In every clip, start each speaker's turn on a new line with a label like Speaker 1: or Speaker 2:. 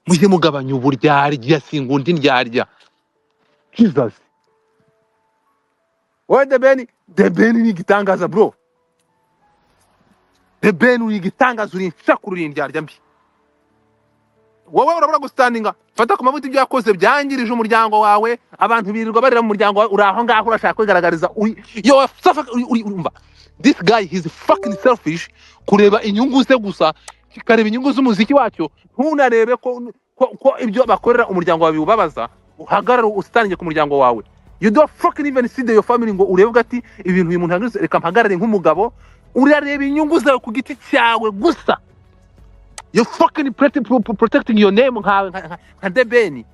Speaker 1: Mujye mugabanya uburyarya, singundi ndyarya. Jesus, wowe The Ben, The Ben ni igitangaza, bro. The Ben, uri igitangaza, uri inshakuru, uri indyarya mbi. Wowe urabura gustandinga. Fata ku mavuta, ibyo yakoze byangirije umuryango wawe. Abantu birirwa barira mu muryango wawe. Uri aho ngaho urashaka kwigaragariza uri yo urumva, this guy, he's fucking selfish. Kureba inyungu ze gusa, kikareba inyungu z'umuziki wacyo, ntunarebe ko ibyo bakorera umuryango wawe biwubabaza. Uhagarare, ustandinge ku muryango wawe. You don't fucking even see your family ngo urebe ati ibintu uyu muntu yagize, reka mpagarare nk'umugabo. Urareba inyungu zawe ku giti cyawe gusa. You fucking protecting your name nka The Ben.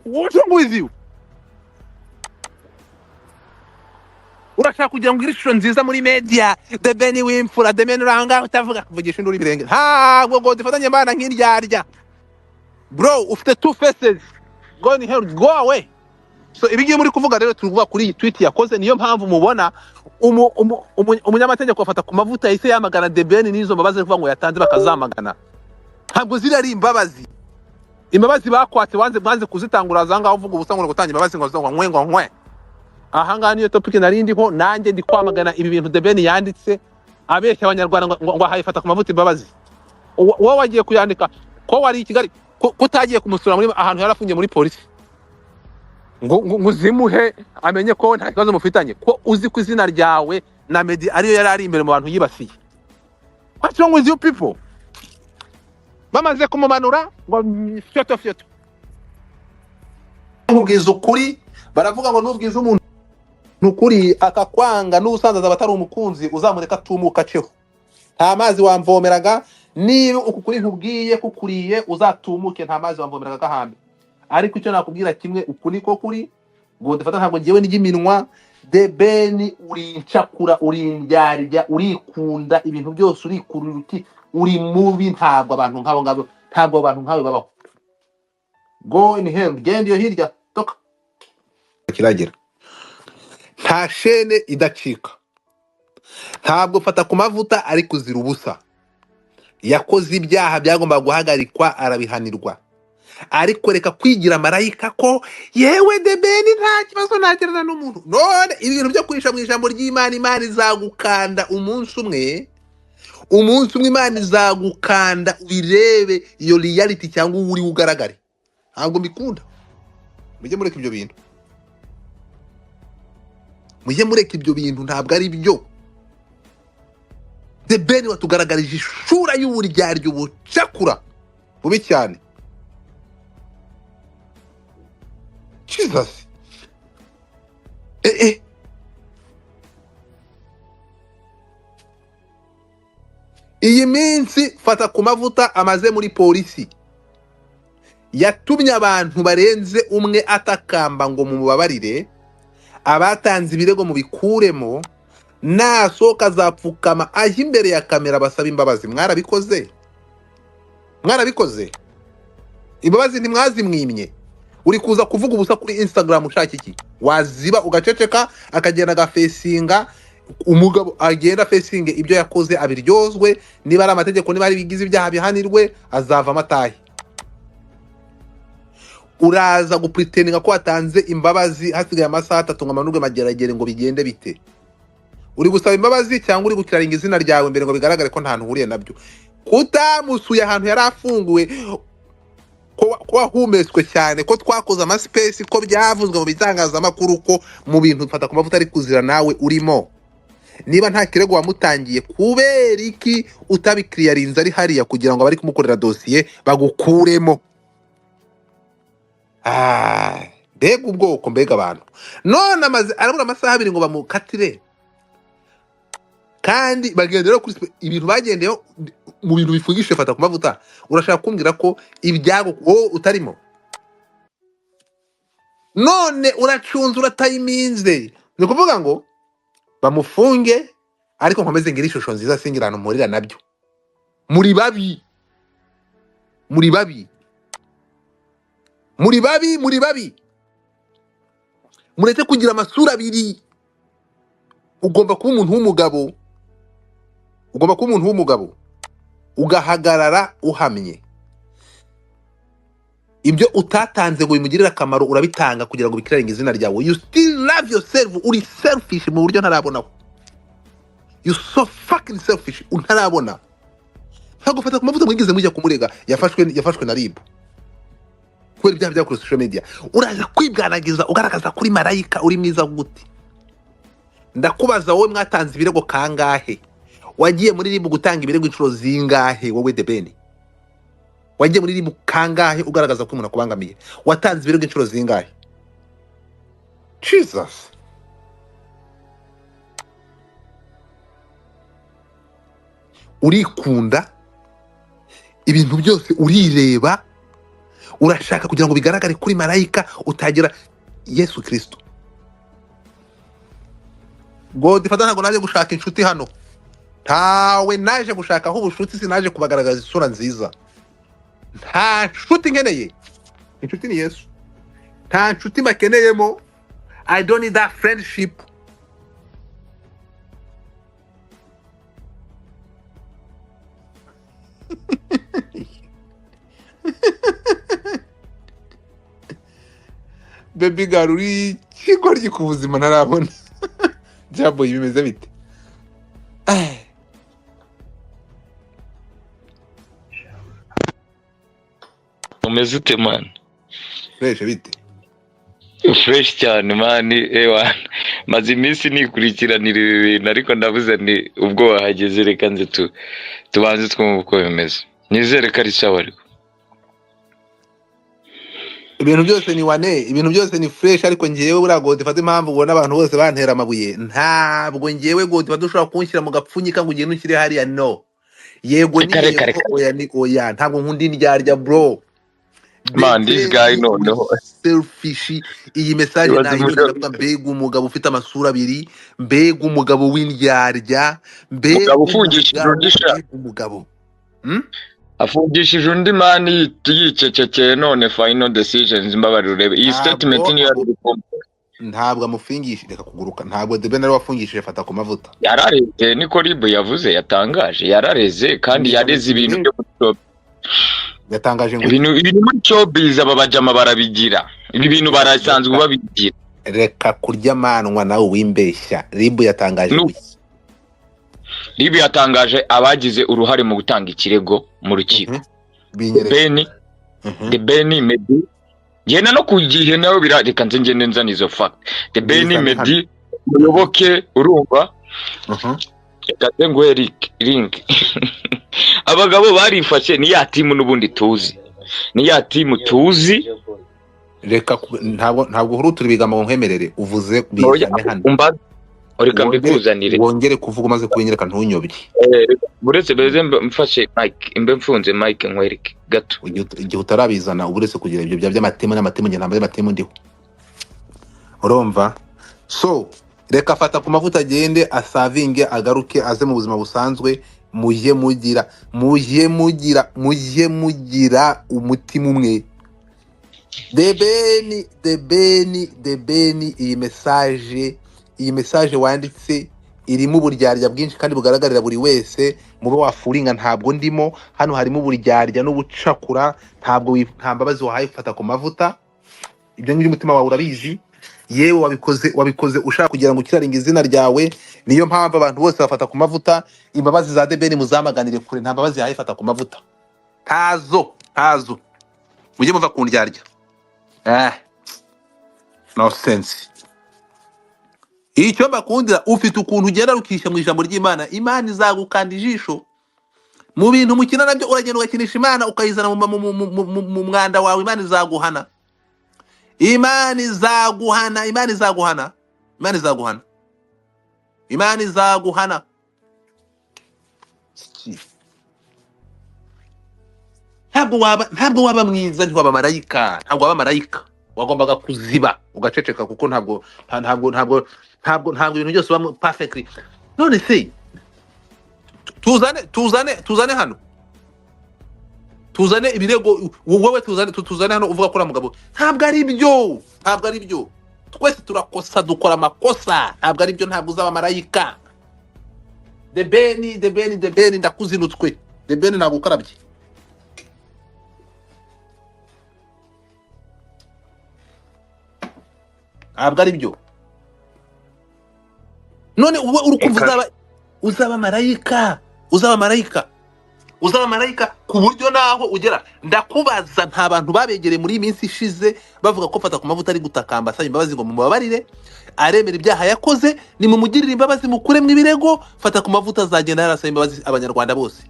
Speaker 1: What's wrong with you? Urashaka kugira ngo ugire ishusho nziza muri media. The Ben w'imfura, The Ben uri aho ngaho utavuga, kuvugisha induru ibirenge. Ntabwo ngo dufatanye mbana nk'indyarya. Bro, ufite two faces. Go in hell, go away. So ibi ngibi muri kuvuga rero, turi kuvuga kuri iyi tweet yakoze. Niyo mpamvu mubona umunyamategeko afata ku mavuta yahise yamagana The Ben n'izo mbabazi ari kuvuga ngo yatanze, bakazamagana. Ntabwo ziriya ari imbabazi. Imbabazi bakwatse wanze, mwanze kuzitanga. Uraza ngaho uvuga ubusa ngo gutanga imbabazi, ngo nkwe, ngo nkwe. Aha ngaha niyo topic nari ndiho. Nanjye ndi kwamagana ibi bintu The Ben yanditse abeshya Abanyarwanda ngo ahaye Fata ku mavuta imbabazi. Wowe wagiye kuyandika ko wari i Kigali, ko utagiye kumusura muri ahantu yari afungiye muri polisi, ngo uzimuhe amenye ko nta kibazo mufitanye, ko uzi ko izina ryawe na Meddy ariyo yari ari imbere mu bantu yibasiye? What's wrong with you people? Bamaze kumumanura ngo fyoto fyoto. Nkubwiza ukuri, baravuga ngo nubwiza umuntu ukuri akakwanga, n'ubusanzwe azaba atari umukunzi, uzamureka atumuka aceho. Nta mazi wamvomeraga. Niba uku kuri nkubwiye kukuriye, uzatumuke. Nta mazi wamvomeraga gahambe. Ariko icyo nakubwira kimwe, uku niko kuri ngo dufata. Ntabwo ngewe n'iry'iminwa. The Ben, uri incakura, uri indyarya, urikunda ibintu byose, urikurura uti uri mubi. Ntabwo abantu nk'abo ngabo, ntabwo abantu nkawe babaho. Go in hell, genda iyo hirya, toka kiragera. Nta shene idacika. Ntabwo Fata ku mavuta ari kuzira ubusa. Yakoze ibyaha byagombaga guhagarikwa, arabihanirwa. Ariko reka kwigira marayika ko yewe The Ben nta kibazo nagirana n'umuntu. None ibintu byo kwisha mu ijambo ry'Imana, Imana izagukanda umunsi umwe. Umunsi umwe Imana izagukanda ubirebe iyo reality cyangwa uwo uri ugaragare. Ntabwo mbikunda. Mujye mureka ibyo bintu, mujye mureka ibyo bintu, ntabwo ari byo. The Ben watugaragarije ishura y'uburyarya, ubucakura bubi cyane. Jesus. Iyi minsi Fata ku mavuta amaze muri polisi yatumye abantu barenze umwe atakamba ngo mumubabarire, abatanze ibirego mubikuremo, nasohoka azapfukama ajya imbere ya kamera basaba imbabazi. Mwarabikoze, mwarabikoze. Imbabazi ntimwazimwimye. Uri kuza kuvuga ubusa kuri Instagram ushaka iki? Waziba ugaceceka, akagenda agafesinga. Umugabo agenda afesinge ibyo yakoze, abiryozwe. Niba ari amategeko, niba ari ibigize ibyaha, bihanirwe, azavamo atahe. Uraza gupretendinga ko watanze imbabazi hasigaye amasaha 3 ngo amanurwe mageragere, ngo bigende bite? Uri gusaba imbabazi cyangwa uri gukiraringa izina ryawe mbere ngo bigaragare ko nta hantu uhuriye nabyo? Kutamusuye ahantu yari afunguwe, ko wahumetswe cyane, ko twakoze amaspace, ko byavuzwe mu bitangazamakuru, ko mu bintu Fata ku mavuta ari kuzira nawe urimo. Niba nta kirego wamutangiye, kubera iki utabikiriyarinze ari hariya kugira ngo abari kumukorera dosiye bagukuremo? Ah, mbega ubwoko, mbega abantu! None amaze arabura amasaha 2 ngo bamukatire, kandi bagendera kuri ibintu bagendeyeho mu bintu bifungishije Fata ku mavuta. Urashaka kumbwira ko ibyago wowe utarimo? None uracunze, uratayiminze. Ni ukuvuga ngo bamufunge, ariko nkomeze ngire ishusho nziza, singira ahantu mpurira nabyo. Muri babi, muri babi, muri babi, muri babi. Mureke kugira amasura abiri. Ugomba kuba umuntu w'umugabo, ugomba kuba umuntu w'umugabo ugahagarara uhamye. Ibyo utatanze ngo bimugirire akamaro urabitanga kugira ngo bikiraringe izina ryawe. You still love yourself. Uri selfish mu buryo ntarabonaho. You so fucking selfish ntarabona. Ntabwo Fata ku Mavuta mwigeze mujya kumurega. Yafashwe na RIB kubera ibyaha byakorewe social media. Uraza kwibwanagiza ugaragaza kuri marayika uri mwiza gute? Ndakubaza wowe, mwatanze ibirego kangahe? Wagiye muri RIB gutanga ibirego inshuro zingahe? Wowe The Ben, wagiye muri RIB kangahe ugaragaza ko umuntu akubangamiye? Watanze ibirego inshuro zingahe? Jesus. Urikunda ibintu byose, urireba, urashaka kugira ngo bigaragare kuri marayika utagira Yesu Kristo. Godfather, ntabwo naje gushaka inshuti hano, ntawe naje gushakaho ubucuti, sinaje kubagaragaza isura nziza. Nta nshuti nkeneye, inshuti ni Yesu. Nta nshuti mbakeneyemo. I don't need that friendship. Baby girl, uri ikigoryi ku buzima ntarabona. Jaboy, bimeze bite?
Speaker 2: Umeze ute, man?
Speaker 1: Fresh, bite?
Speaker 2: Fresh cyane, man. Ewa, maze iminsi nikurikiranira ibi bintu, ariko ndavuze ni ubwo wahageze, reka nze tubanze twumve uko bimeze. Nizere ko ari sawa ariko.
Speaker 1: Ibintu byose ni wane, ibintu byose ni fresh, ariko ngewe buriya Godfather, impamvu ubona abantu bose bantera amabuye, ntabwo ngewe Godfather ushobora kunshyira mu gapfunyika ngo ugende unshyire hariya. No, yego ni
Speaker 2: Reka reka
Speaker 1: yego,
Speaker 2: reka.
Speaker 1: Oya ni oya. Ntabwo nkunda indyarya, bro.
Speaker 2: Man, this guy
Speaker 1: Beteri, uri
Speaker 2: noneho
Speaker 1: selfish. Iyi message
Speaker 2: ibaze
Speaker 1: nayibonye,
Speaker 2: umugabo
Speaker 1: ndavuga mbega umugabo ufite amasura abiri, mbega umugabo w'indyarya, mbega
Speaker 2: umugabo ufungishije
Speaker 1: umugabo,
Speaker 2: undi sha.
Speaker 1: Mbega umugabo.
Speaker 2: Afungishije undi, man, yicecekeye. None final decisions, mbabarira urebe iyi statement
Speaker 1: Ntabwo
Speaker 2: niyo yari gukompa.
Speaker 1: Ntabwo amufingishije, reka kuguruka. Ntabwo The Ben ari wafungishije Fata ku Mavuta.
Speaker 2: Yarareze, niko RIB yavuze, yatangaje yarareze kandi
Speaker 1: Yumvise
Speaker 2: yareze ibintu
Speaker 1: ngo
Speaker 2: byo muri showbiz.
Speaker 1: Yatangaje ngo
Speaker 2: Ibintu muri showbiz aba bajama barabigira, ibi bintu
Speaker 1: reka
Speaker 2: barasanzwe
Speaker 1: reka
Speaker 2: babigira.
Speaker 1: Reka kurya amanwa nawe wimbeshya. RIB yatangaje
Speaker 2: Nu-
Speaker 1: ngo iki?
Speaker 2: RIB yatangaje abagize uruhare mu gutanga ikirego mu rukiko. The
Speaker 1: Binyereke.
Speaker 2: Ben, The Ben, Meddy, ngenda no ku gihe nawe bira, reka nze ngende nzana izo fact. The Ben,
Speaker 1: Bizane hano.
Speaker 2: Meddy, Muyoboke, urumva? Reka nze nguhe link. Abagabo barifashe, ni ya timu n'ubundi tuzi, ni ya timu tuzi.
Speaker 1: Reka ntabwo uhurutura ibigambo ngo nkwemerere uvuze.
Speaker 2: Oya,
Speaker 1: Bizane hano.
Speaker 2: Umva, reka
Speaker 1: Wongere
Speaker 2: mbikuzanire.
Speaker 1: Wongere kuvuga umaze kubinyereka, ntunyobye.
Speaker 2: Uretse beze mfashe mic, mbe mfunze mic, nkwereke gato.
Speaker 1: Igihe utarabizana uba uretse kugira ibyo bya by'amatemu n'amatemu, njye ntabwo amatemu ndiho, urumva? So reka Fata ku Mavuta agende asavinge, agaruke aze mu buzima busanzwe. Mujye mugira umutima umwe. The Ben, The Ben, The Ben, iyi message wanditse irimo uburyarya bwinshi kandi bugaragarira buri wese. Mube wafuringa, ntabwo ndimo hano, harimo uburyarya n'ubucakura. Ntabwo nta mbabazi wahaye Fata ku Mavuta. Ibyo ngibyo umutima wawe urabizi. Yewe, wabikoze ushaka kugira ngo ukiraringe izina ryawe. Niyo mpamvu abantu bose bafata ku Mavuta. Imbabazi za The Ben muzamaganire kure. Nta mbabazi yahaye Fata ku Mavuta, ntazo, ntazo. Mujye muva ku ndyarya. No sense. Icyo mbakundira, ufite ukuntu ugenda rukisha mu ijambo ry'Imana. Imana izagukanda ijisho mu bintu mukina nabyo. Uragenda ugakinisha Imana, ukayizana mu mwanda wawe. Imana izaguhana, Imana izaguhana, Imana izaguhana, Imana izaguhana, Imana izaguhana. Ntabwo waba mwiza, ntiwaba marayika, ntabwo waba marayika. Wagombaga kuziba ugaceceka, kuko ntabwo ibintu byose uba perfectly. None se tuzane hano, tuzane ibirego, wowe tuzane hano uvuga ko uriya mugabo. Ntabwo ari byo, ntabwo ari byo. Twese turakosa, dukora amakosa. Ntabwo ari byo, ntabwo uzaba marayika. The Ben, The Ben, The Ben, ndakuzinutswe. The Ben, ntabwo ukarabye. Ntabwo ari byo. None wowe uri kumva
Speaker 2: Reka.
Speaker 1: uzaba marayika, uzaba marayika, uzaba marayika ku buryo naho ugera. Ndakubaza, nta bantu babegereye muri iyi minsi ishize bavuga ko Fata ku Mavuta ari gutakamba asaba imbabazi ngo mumubabarire, aremera ibyaha yakoze, nimumugirire imbabazi mukuremo ibirego, Fata ku Mavuta azagenda yarasaba imbabazi abanyarwanda bose?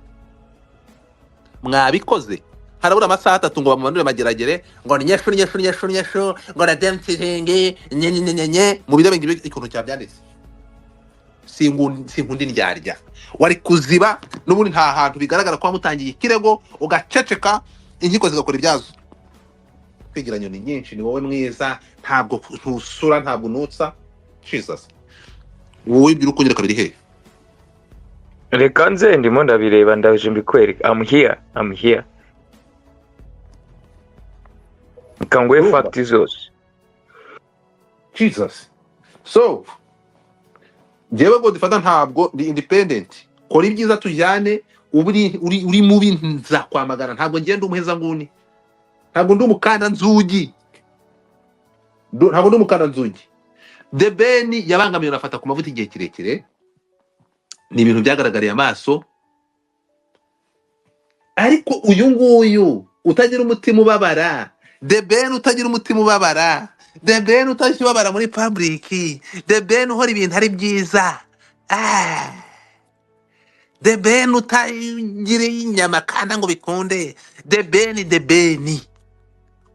Speaker 1: Mwabikoze? Harabura amasaha 3 ngo bamumanure mageragere, ngo ni nyeshu nyeshu nyeshu nyeshu, ngo na demsiringi nye nye nye nye mu birebe ngibyo ikintu cyabyanditse. Sinkunda indyarya. Wari kuziba n'ubundi, nta hantu bigaragara ko wamutangiye ikirego, ugaceceka inkiko zigakora ibyazo. Kwigira nyoni nyinshi, ni wowe mwiza, ntabwo ntusura, ntabwo unutsa. Jesus, wowe ibyo uri kunyereka biri hehe?
Speaker 2: Reka nze, ndimo ndabireba, ndaje mbikwereka. I'm here, I'm here. Reka nguhe
Speaker 1: Urumva?
Speaker 2: fact zose.
Speaker 1: Jesus. So njyewe Godfather ntabwo ndi independent. Kora ibyiza tujyane, uba uri mubi nzakwamagana. Ntabwo ngenda umuheza nguni, ntabwo ndi umukanda nzugi. Ntabwo ndi umukanda nzugi. The Ben yabangamiwe na Fata ku Mavuta igihe kirekire, ni ibintu byagaragariye amaso. Ariko uyu nguyu utagira umutima ubabara, The Ben utagira umutima ubabara, The Ben utajya ubabara muri public, The Ben uhora ibintu ari byiza, The Ben utagira inyama kandi ngo bikunde, The Ben, The Ben,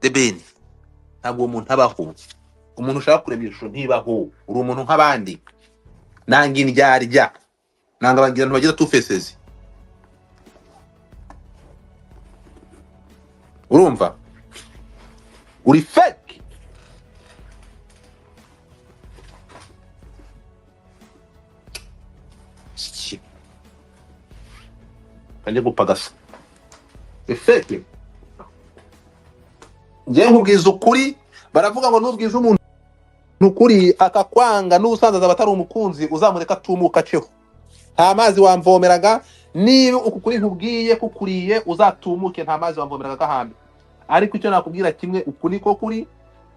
Speaker 1: The Ben, ntabwo uwo muntu abaho. Umuntu ushaka kureba ishusho ntibaho. Uri umuntu nk'abandi. Nanga indyarya, nanga abantu bagira two faces. Urumva uri fake. Kanjye gupagasa, uri fake. Njyewe nkubwiza ukuri. Baravuga ngo nubwiza umuntu ukuri akakwanga, n'ubusanzwe azaba atari umukunzi, uzamureka atumuka aceho. Nta mazi wamvomeraga. Niba uku kuri nkubwiye kukuriye, uzatumuke. Nta mazi wamvomeraga gahambe. Ariko icyo nakubwira kimwe, uku niko kuri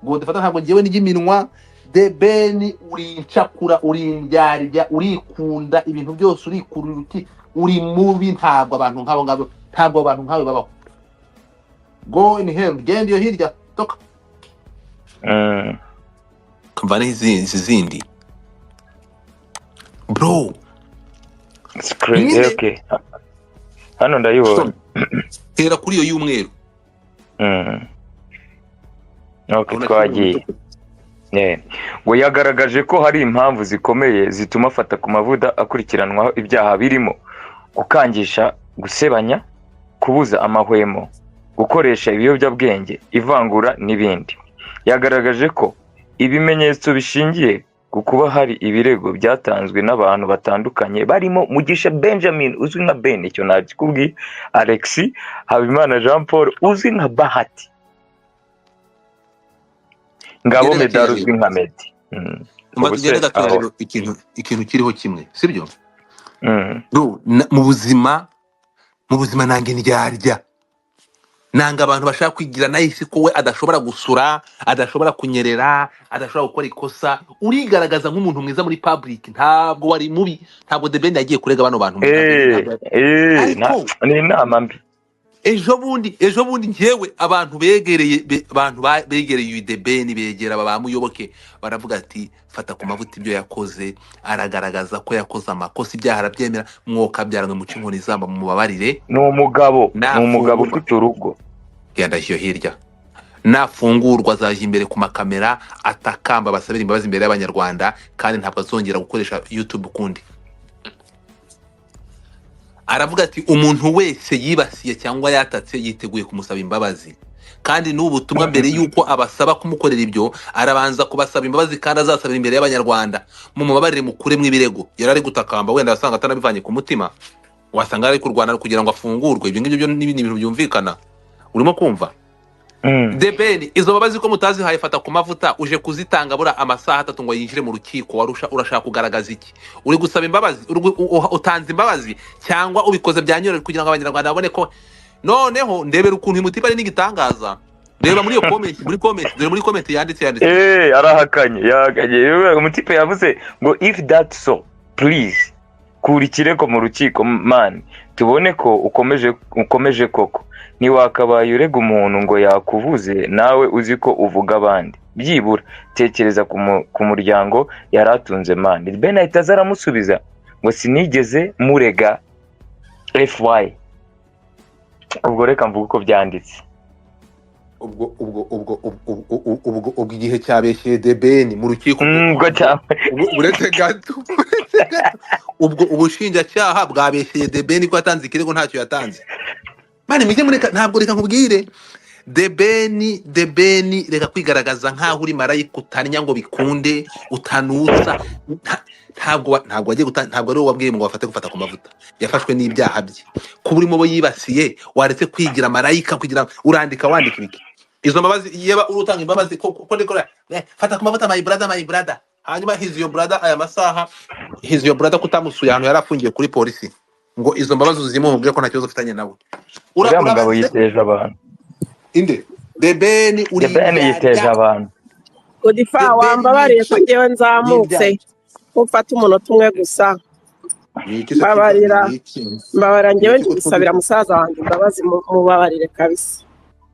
Speaker 1: Godfather, ntabwo ngewe n'iminwa. The Ben, uri incakura, uri indyarya, urikunda ibintu byose, urikurura uti uri mubi. Ntabwo abantu nk'abo ngabo, ntabwo abantu nkawe babaho. Go in hell, genda iyo hirya, toka. Kamvane izi zindi, bro.
Speaker 2: It's crazy.
Speaker 1: Nyine.
Speaker 2: Okay, hano ndayibonye.
Speaker 1: Tera kuri iyo y'umweru.
Speaker 2: Okay.
Speaker 1: Urabona
Speaker 2: Twagiye.
Speaker 1: ko
Speaker 2: Yeah. Ngo yagaragaje ko hari impamvu zikomeye zituma afata ku mavuta akurikiranwaho ibyaha birimo gukangisha gusebanya, kubuza amahwemo, gukoresha ibiyobyabwenge, ivangura n'ibindi. Yagaragaje ko ibimenyetso bishingiye ku kuba hari ibirego byatanzwe n'abantu batandukanye barimo Mugisha Benjamin uzwi nka Ben, icyo ntakikubwiye, Alexis Habimana Jean Paul uzwi nka Bahati, Ngabo
Speaker 1: Tugende
Speaker 2: Medard
Speaker 1: gakeya.
Speaker 2: uzwi nka Meddy.
Speaker 1: Mba
Speaker 2: Ubwo
Speaker 1: tugende
Speaker 2: se
Speaker 1: gatoya
Speaker 2: aho
Speaker 1: rero, ikintu kiriho kimwe, sibyo?
Speaker 2: Mm.
Speaker 1: Bro, mu buzima nanga indyarya, nanga abantu bashaka kwigira nahisi ko we adashobora gusura, adashobora kunyerera, adashobora gukora ikosa. Urigaragaza nk'umuntu mwiza muri public, ntabwo wari mubi. Ntabwo The Ben yagiye kurega bano bantu, ntabwo
Speaker 2: Eh, eh,
Speaker 1: ariko
Speaker 2: ni inama mbi.
Speaker 1: Ejo bundi njyewe abantu begereye abantu begereye uyu The Ben, begera aba bamuyoboke, baravuga ati Fata ku Mavuta ibyo yakoze aragaragaza ko yakoze amakosa, ibyaha arabyemera, mwoka byaranwe muce inkoni zamba, mumubabarire.
Speaker 2: Ni umugabo
Speaker 1: Nafungurwa
Speaker 2: ufite urugo.
Speaker 1: Genda iyo hirya. Nafungurwa azajya imbere ku makamera atakamba basabira imbabazi imbere y'abanyarwanda, kandi ntabwo azongera gukoresha YouTube ukundi. Aravuga ati umuntu wese yibasiye cyangwa yatatse yiteguye kumusaba imbabazi, kandi n'ubu butumwa mbere y'uko abasaba kumukorera ibyo arabanza kubasaba imbabazi, kandi azasabira imbere y'abanyarwanda, mumubabarire mukuremo ibirego. Yari ari gutakamba, wenda asanga atanabivanye ku mutima, wasanga ari kurwana kugira ngo afungurwe. Ibyo ngibyo byo ni ibintu byumvikana, urimo kumva?
Speaker 2: Mm.
Speaker 1: The Ben, izo mbabazi ko mutazihaye Fata ku Mavuta, uje kuzitanga bura amasaha 3 ngo yinjire mu rukiko, warusha urashaka kugaragaza iki? Uri gusaba imbabazi, utanze imbabazi cyangwa ubikoze bya nyorore kugira ngo abanyarwanda babone ko? Noneho ndebera ukuntu uyu mutipe ari n'igitangaza. Reba muri iyo comment, muri comment, dore muri comment yanditse.
Speaker 2: Arahakanye, yahakanye. Yewe, umutipe yavuze ngo "If that so, please kura ikirego mu rukiko man, tubone ko ukomeje koko. Ntiwakabaye urega umuntu ngo yakuvuze, nawe uzi ko uvuga abandi. Byibura tekereza ku muryango yari atunze man." Ben ahita aza aramusubiza ngo "Sinigeze murega fy." Ubwo reka mvuge uko byanditse.
Speaker 1: Ubwo igihe cyabeshyeye The Ben mu rukiko.
Speaker 2: Ubwo cyane.
Speaker 1: Uretse gato, ubwo ubushinjacyaha bwabeshyeye The Ben ko yatanze ikirego, ntacyo yatanze. Man, mujye mureka, ntabwo, reka nkubwire, The Ben, The Ben, reka kwigaragaza nkaho uri marayika utanya ngo bikunde utanutsa. Ntabwo wagiye ntabwo ari wowe wabwiye ngo bafate gufata ku mavuta. Yafashwe n'ibyaha bye. Kuba urimo bo yibasiye, waretse kwigira marayika kugira urandika wandika ibiki? Izo mbabazi yeba uri utanga imbabazi ko ndiko fata ku mavuta, my brother, my brother. Hanyuma he's your brother aya masaha, he's your brother kutamusuye ahantu yari afungiye kuri polisi ngo izo mbabazi uzimuhe, umubwire ko nta kibazo ufitanye nawe.
Speaker 2: Uriya mugabo
Speaker 1: Urabaze
Speaker 2: yiteje abantu.
Speaker 1: Inde? The Ben uri
Speaker 2: The Ben yiteje
Speaker 1: indyarya.
Speaker 2: abantu.
Speaker 3: Godifa,
Speaker 1: The Ben
Speaker 3: wambabariye ko
Speaker 1: ni
Speaker 3: ngewe
Speaker 1: iki?
Speaker 3: nzamutse,
Speaker 1: Ni
Speaker 3: ko mfata umunota umwe gusa.
Speaker 1: Ni iki se?
Speaker 3: Mbabarira.
Speaker 1: Ni iki?
Speaker 3: Mbabarira.
Speaker 1: Ni
Speaker 3: Ngewe
Speaker 1: iki
Speaker 3: ndi
Speaker 1: ko
Speaker 3: gusabira
Speaker 1: twumva
Speaker 3: musaza wanjye imbabazi, mubabarire kabisa.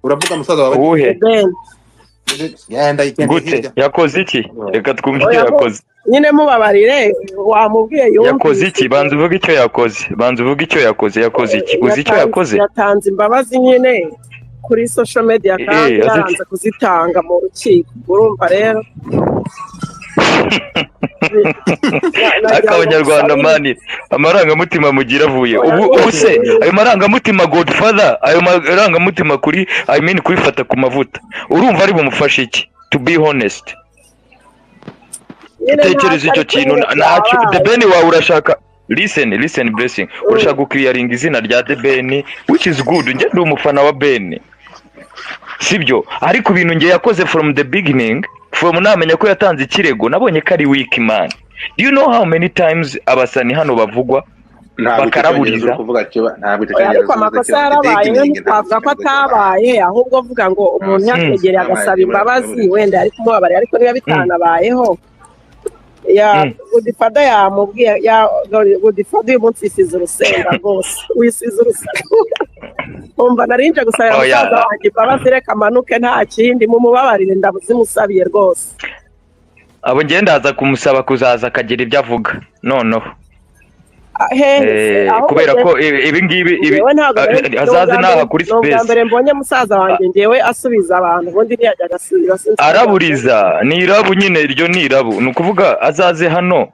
Speaker 1: Uravuga musaza wawe?
Speaker 2: Uwuhe?
Speaker 3: The Ben.
Speaker 1: Genda, genda
Speaker 2: Gute?
Speaker 1: hirya.
Speaker 2: Yakoze iki? Reka twumve icyo
Speaker 3: Oya,
Speaker 2: yakoze.
Speaker 3: Nyine mubabarire, wamubwiye
Speaker 2: Yakoze
Speaker 3: yumvise.
Speaker 2: iki? Banza uvuge icyo yakoze, banza uvuge icyo yakoze. Yakoze iki? Uzi icyo
Speaker 3: Yatanze
Speaker 2: yakoze?
Speaker 3: Yatanze imbabazi nyine kuri social media kandi
Speaker 2: Azi iki?
Speaker 3: yaranze kuzitanga mu rukiko. Urumva rero
Speaker 2: Ariko
Speaker 3: nagira ngo
Speaker 2: Abanyarwanda
Speaker 3: musabire.
Speaker 2: Man, amarangamutima mugira avuye
Speaker 3: Oya,
Speaker 2: ubu
Speaker 3: rwose.
Speaker 2: Ubu se ayo marangamutima, Godfather, ayo marangamutima kuri, I mean, kurifata ku mavuta, urumva ari bumufashe iki, to be honest?
Speaker 3: Nyine
Speaker 2: Tekereza
Speaker 3: ntacyo,
Speaker 2: icyo
Speaker 3: ariko
Speaker 2: kintu
Speaker 3: nyine
Speaker 2: ntacyo The
Speaker 3: byabaye.
Speaker 2: Ben wawe urashaka, listen, listen, Blessing, urashaka guclearinga izina rya The Ben, which is good. Njye ndi umufana wa Ben, sibyo? Ariko ibintu njye yakoze from the beginning, from namenya ko yatanze ikirego, nabonye ko ari weak man. Do you know how many times abasani hano bavugwa
Speaker 1: Ntabwo icyo cyongereza
Speaker 2: bakaraburiza?
Speaker 1: uri kuvuga kiba, ntabwo icyo
Speaker 3: Oya,
Speaker 1: cyongereza
Speaker 3: ariko
Speaker 1: uvuze
Speaker 3: amakosa
Speaker 1: kiba
Speaker 3: yarabaye, we
Speaker 1: beginning, ntabwo
Speaker 3: ntitwavuga ko
Speaker 1: icyo cyongereza cyabaye.
Speaker 3: atabaye. Ahubwo avuga ngo umuntu yakwegereye agasaba imbabazi, wenda yari kumubabarira, ariko niba bitanabayeho ya Godfather yamubwiye ya Godfather, uyu munsi wisize urusenda rwose, wisize urusenda. Umva, narinje gusabira
Speaker 2: Oya.
Speaker 3: musaza wanjye imbabazi, reka amanuke, nta kindi. Mumubabarire, ndazimusabiye rwose.
Speaker 2: Abo njye ndaza kumusaba kuzaza akagira ibyo avuga noneho.
Speaker 3: Ah, hehe se? Ahubwo
Speaker 2: Kubera
Speaker 3: njye
Speaker 2: ko ibi ngibi ibi
Speaker 3: njyewe ntabwo nari ni
Speaker 2: azaze
Speaker 3: ubwa
Speaker 2: naha
Speaker 3: mbere
Speaker 2: kuri
Speaker 3: ni ubwa
Speaker 2: space.
Speaker 3: mbere mbonye musaza wanjye njyewe asubiza abantu. Ubundi ntiyajyaga asubiza, sinzi ko
Speaker 2: Araburiza, ni irabu nyine, iryo ni irabu. Ni ukuvuga azaze hano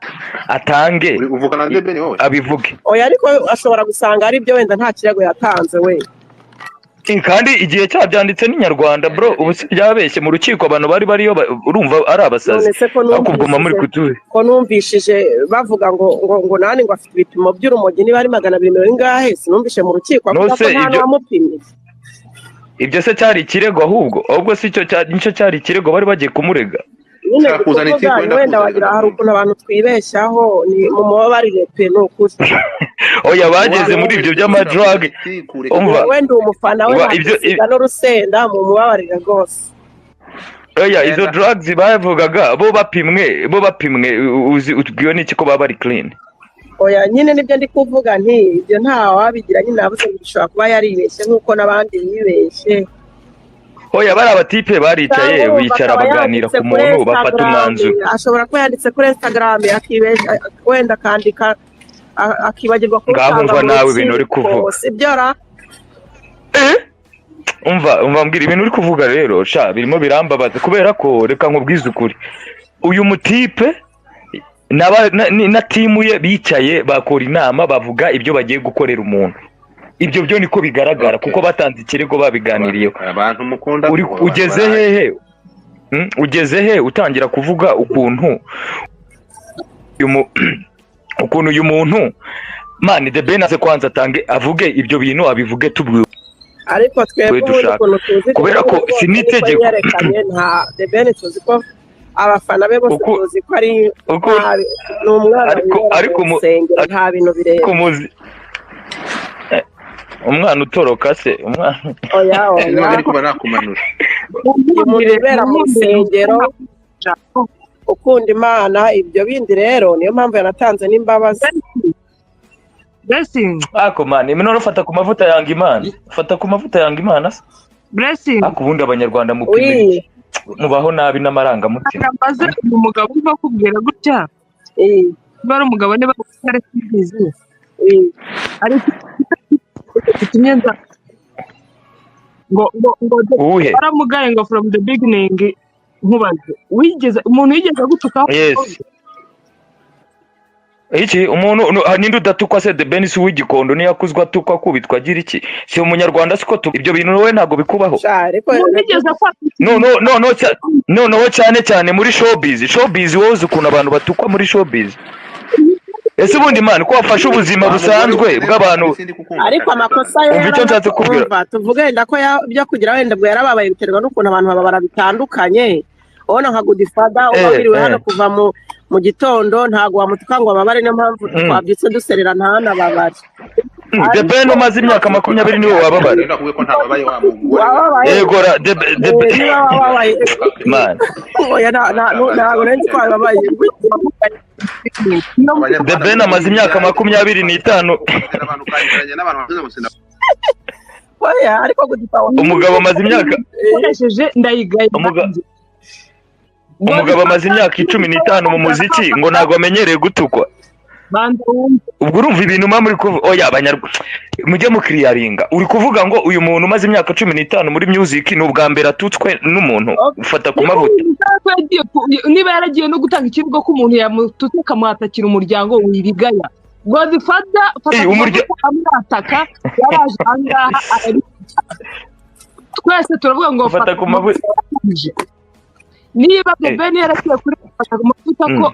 Speaker 2: atange
Speaker 1: Uri uvugana na The Ben wowe?
Speaker 2: abivuge.
Speaker 3: Oya, ariko ashobora gusanga ari byo, wenda nta kirego yatanze we.
Speaker 2: Kandi igihe cyabyanditse n'inyarwanda, bro. Ubu si byabeshye mu rukiko, abantu bari bariyo urumva ari abasazi.
Speaker 3: None se ko
Speaker 2: Ariko ubwo muba muri
Speaker 3: numvishije
Speaker 2: kutu
Speaker 3: ko numvishije bavuga ngo nani ngo afite ibipimo by'urumogi, niba ari 200 ingahe, sinumvishe mu rukiko avuga
Speaker 2: Nose
Speaker 3: ko nta
Speaker 2: ibyo
Speaker 3: n'uwamupimye?
Speaker 2: Ibyo se cyari ikirego? Ahubwo si cyo nicyo cyari ikirego bari bagiye kumurega.
Speaker 3: Nyine
Speaker 1: Ushaka
Speaker 3: ndi
Speaker 1: kuzana
Speaker 3: kuvuga
Speaker 1: itiku, wenda
Speaker 3: wenda
Speaker 1: kuzana
Speaker 3: wagira hari
Speaker 1: ndakumva.
Speaker 3: ukuntu abantu twibeshyaho. Ni mumubabarire pe, ni ukuri.
Speaker 2: Oya, bageze
Speaker 1: Wa
Speaker 2: muri ibyo
Speaker 1: wowe
Speaker 2: by'amadrug.
Speaker 1: itiku, reka.
Speaker 2: Umva.
Speaker 3: Njyewe ndi umufana we,
Speaker 2: Umva ibyo
Speaker 3: ntakwisiga n'urusenda, mumubabarire rwose.
Speaker 2: Oya, izo
Speaker 1: Genda.
Speaker 2: drugs bavugaga, bo bapimwe, uzi ubwiwe n'iki ko baba bari clean?
Speaker 3: Oya nyine, nibyo ndi kuvuga nti ibyo nta wabigira. Nyine nabuze ngo bishobora kuba yaribeshye nk'uko n'abandi bibeshye.
Speaker 2: Oya, bari abatipe baricaye,
Speaker 3: Cyangwa urumva
Speaker 2: bicara
Speaker 3: akaba
Speaker 2: baganira
Speaker 3: yanditse
Speaker 2: ku
Speaker 3: kuri
Speaker 2: muntu, bafata
Speaker 3: Instagram,
Speaker 2: umwanzuro.
Speaker 3: ashobora kuba yanditse kuri Instagram akibeshya, wenda akandika akibagirwa
Speaker 2: Ngaho
Speaker 3: kurutanga
Speaker 2: umva
Speaker 3: mu
Speaker 2: nawe ibintu uri
Speaker 3: rukiko.
Speaker 2: kuvuga.
Speaker 3: Sibyo ra?
Speaker 2: Eh? Umva mbwira, ibintu uri kuvuga rero sha birimo birambabaza, kubera ko reka nkubwize ukuri, uyu mutipe na team ye bicaye bakora inama, bavuga ibyo bagiye gukorera umuntu. Ibyo byo niko bigaragara,
Speaker 1: Okay.
Speaker 2: kuko batanze ikirego babiganiriyeho.
Speaker 1: Abantu mukunda
Speaker 2: Uri
Speaker 1: abantu
Speaker 2: ugeze
Speaker 1: baraye.
Speaker 2: hehe? Ugeze he utangira kuvuga ukuntu uyu muntu, man, The Ben aze kwanza atange avuge ibyo bintu, abivuge tubwiwe
Speaker 3: Ariko twebwe ubundi
Speaker 2: dushaka.
Speaker 3: ukuntu tuzi The
Speaker 2: Kubera
Speaker 3: Ben
Speaker 2: ko
Speaker 3: rwose
Speaker 2: si
Speaker 3: niko
Speaker 2: n'itegeko.
Speaker 3: yerekanye, nta The Ben tuzi ko abafana be bose tuzi ko ari ni umwana
Speaker 2: Ariko
Speaker 3: wibera
Speaker 2: ariko
Speaker 3: mu rusengero, nta bintu
Speaker 2: ariko
Speaker 3: birebire.
Speaker 2: muzi. Umwana utoroka se, umwana?
Speaker 3: Oya.
Speaker 1: Sinzi
Speaker 3: Oya.
Speaker 1: ari kuba nakumanura.
Speaker 3: Umuntu ubera mu rusengero, ukunda Imana, ibyo bindi rero niyo mpamvu yanatanze n'imbabazi.
Speaker 4: Blessing.
Speaker 2: Ako man, none ufata ku mavuta yanga Imana? Fata ku mavuta yanga Imana se?
Speaker 4: Blessing.
Speaker 2: Ariko ubundi Abanyarwanda mupimira
Speaker 3: wi
Speaker 2: iki? Mubaho nabi n'amarangamutima.
Speaker 4: Mbaze, uyu mugabo urimo kubwira gutya, niba ari umugabo, niba ari simbizi, ariko gitumye nza ngo
Speaker 2: Uwuhe?
Speaker 4: waramugaye ngo from the beginning. Nkubaze, wigeze, umuntu yigeze agutukaho?
Speaker 2: Yes, iki umuntu ninde udatukwa se? The Ben si uw'Igikondo? Niyo akuzwa atukwa, akubitwa, agira iki? Si umunyarwanda? Siko ibyo bintu wowe ntabwo bikubaho?
Speaker 3: Sha, ariko
Speaker 4: Umuntu yigeze afata
Speaker 2: No, no, no, no, noneho cyane cyane muri showbiz. Showbiz, wowe uzi ukuntu abantu batukwa muri showbiz? Ese ubundi man, ko wafashe ubuzima busanzwe bw'abantu?
Speaker 3: Ariko amakosa yo
Speaker 2: Umva icyo nshatse kubwira.
Speaker 3: Umva, tuvuge wenda ko ibyo kugira wenda ubwo yarababaye biterwa n'ukuntu abantu bababara bitandukanye. Ubona nka Godfather uba wiriwe hano kuva mu gitondo, ntabwo wamutuka ngo ababare. Niyo mpamvu twabyutse duserera ntanababare.
Speaker 2: The Ben umaze imyaka 20 niwe wababara?
Speaker 1: Nakubwiye ko ntababaye, wa mugore we.
Speaker 3: Wababaye.
Speaker 2: Yego ra, The Ben
Speaker 3: Niba wababaye.
Speaker 2: Man.
Speaker 3: Oya, ntabwo nari nzi ko wababaye.
Speaker 2: The Ben amaze imyaka 25.
Speaker 1: Abantu ukangeranya n'abantu bavuze ngo
Speaker 3: Oya, ariko Godfather
Speaker 2: Umugabo amaze imyaka
Speaker 4: ukoresheje ndayigaye.
Speaker 2: Umugabo amaze imyaka 15 mu muziki, ngo ntabwo amenyereye gutukwa.
Speaker 4: Banza wumve.
Speaker 2: Ubwo urumva ibintu muba muri kuvuga? Oya, Abanyarwanda mujye mukiriyaringa. Uri kuvuga ngo uyu muntu umaze imyaka 15 muri music ni ubwa mbere atutswe n'umuntu ufata ku mavuta?
Speaker 4: Ko yagiye niba yaragiye no gutanga ikirego ko umuntu yamututse akamwatakira umuryango, wibigaya Godfather. Fata
Speaker 2: Eh,
Speaker 4: ku mavuta amwataka, yaraje ahangaha arabivuga, twese turavuga ngo
Speaker 2: Fata ku mavuta.
Speaker 4: Niba The Ben yaragiye kuri Fata ku mavuta ko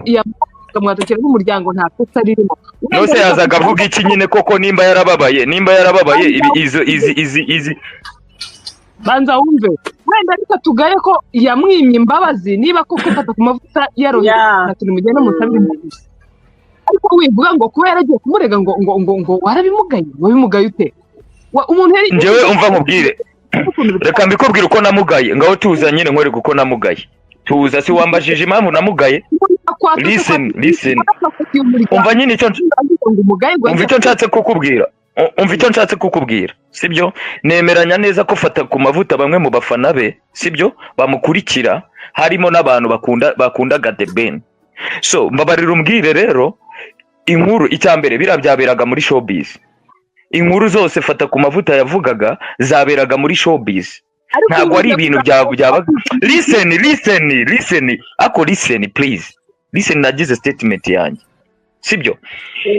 Speaker 4: akamwatakira n'umuryango, nta kosa ririmo.
Speaker 2: Nose yazaga avuga iki nyine koko? Nimba yarababaye, nimba yarababaye, ibi izo izi izi izi
Speaker 4: Banza wumve, wenda ariko tugaye ko yamwimye imbabazi. Niba koko Fata ku mavuta yaroheje ati nimugende musabe imbabazi, ariko wivuga ngo kuba yaragiye kumurega ngo warabimugaye. Wabimugaye ute? Umuntu yari
Speaker 2: Njyewe umva nkubwire, reka mbikubwire uko namugaye. Ngaho tuza nyine nkwereke uko namugaye. Tuza, si wambajije impamvu namugaye? Listen, listen. Umva nyine icyo umva icyo nshatse kukubwira. Umva icyo nshatse kukubwira, sibyo? Nemeranya neza ko Fata ku mavuta, bamwe mu bafana be, sibyo, bamukurikira, harimo n'abantu bakundaga The Ben. So mbabarira umbwire rero inkuru. Icya mbere, biriya byaberaga muri showbiz. Inkuru zose Fata ku mavuta yavugaga zaberaga muri showbiz, ntabwo ari ibintu byabaga. Listen, listen, listen, ako listen, please listen. Nagize statement yanjye, sibyo?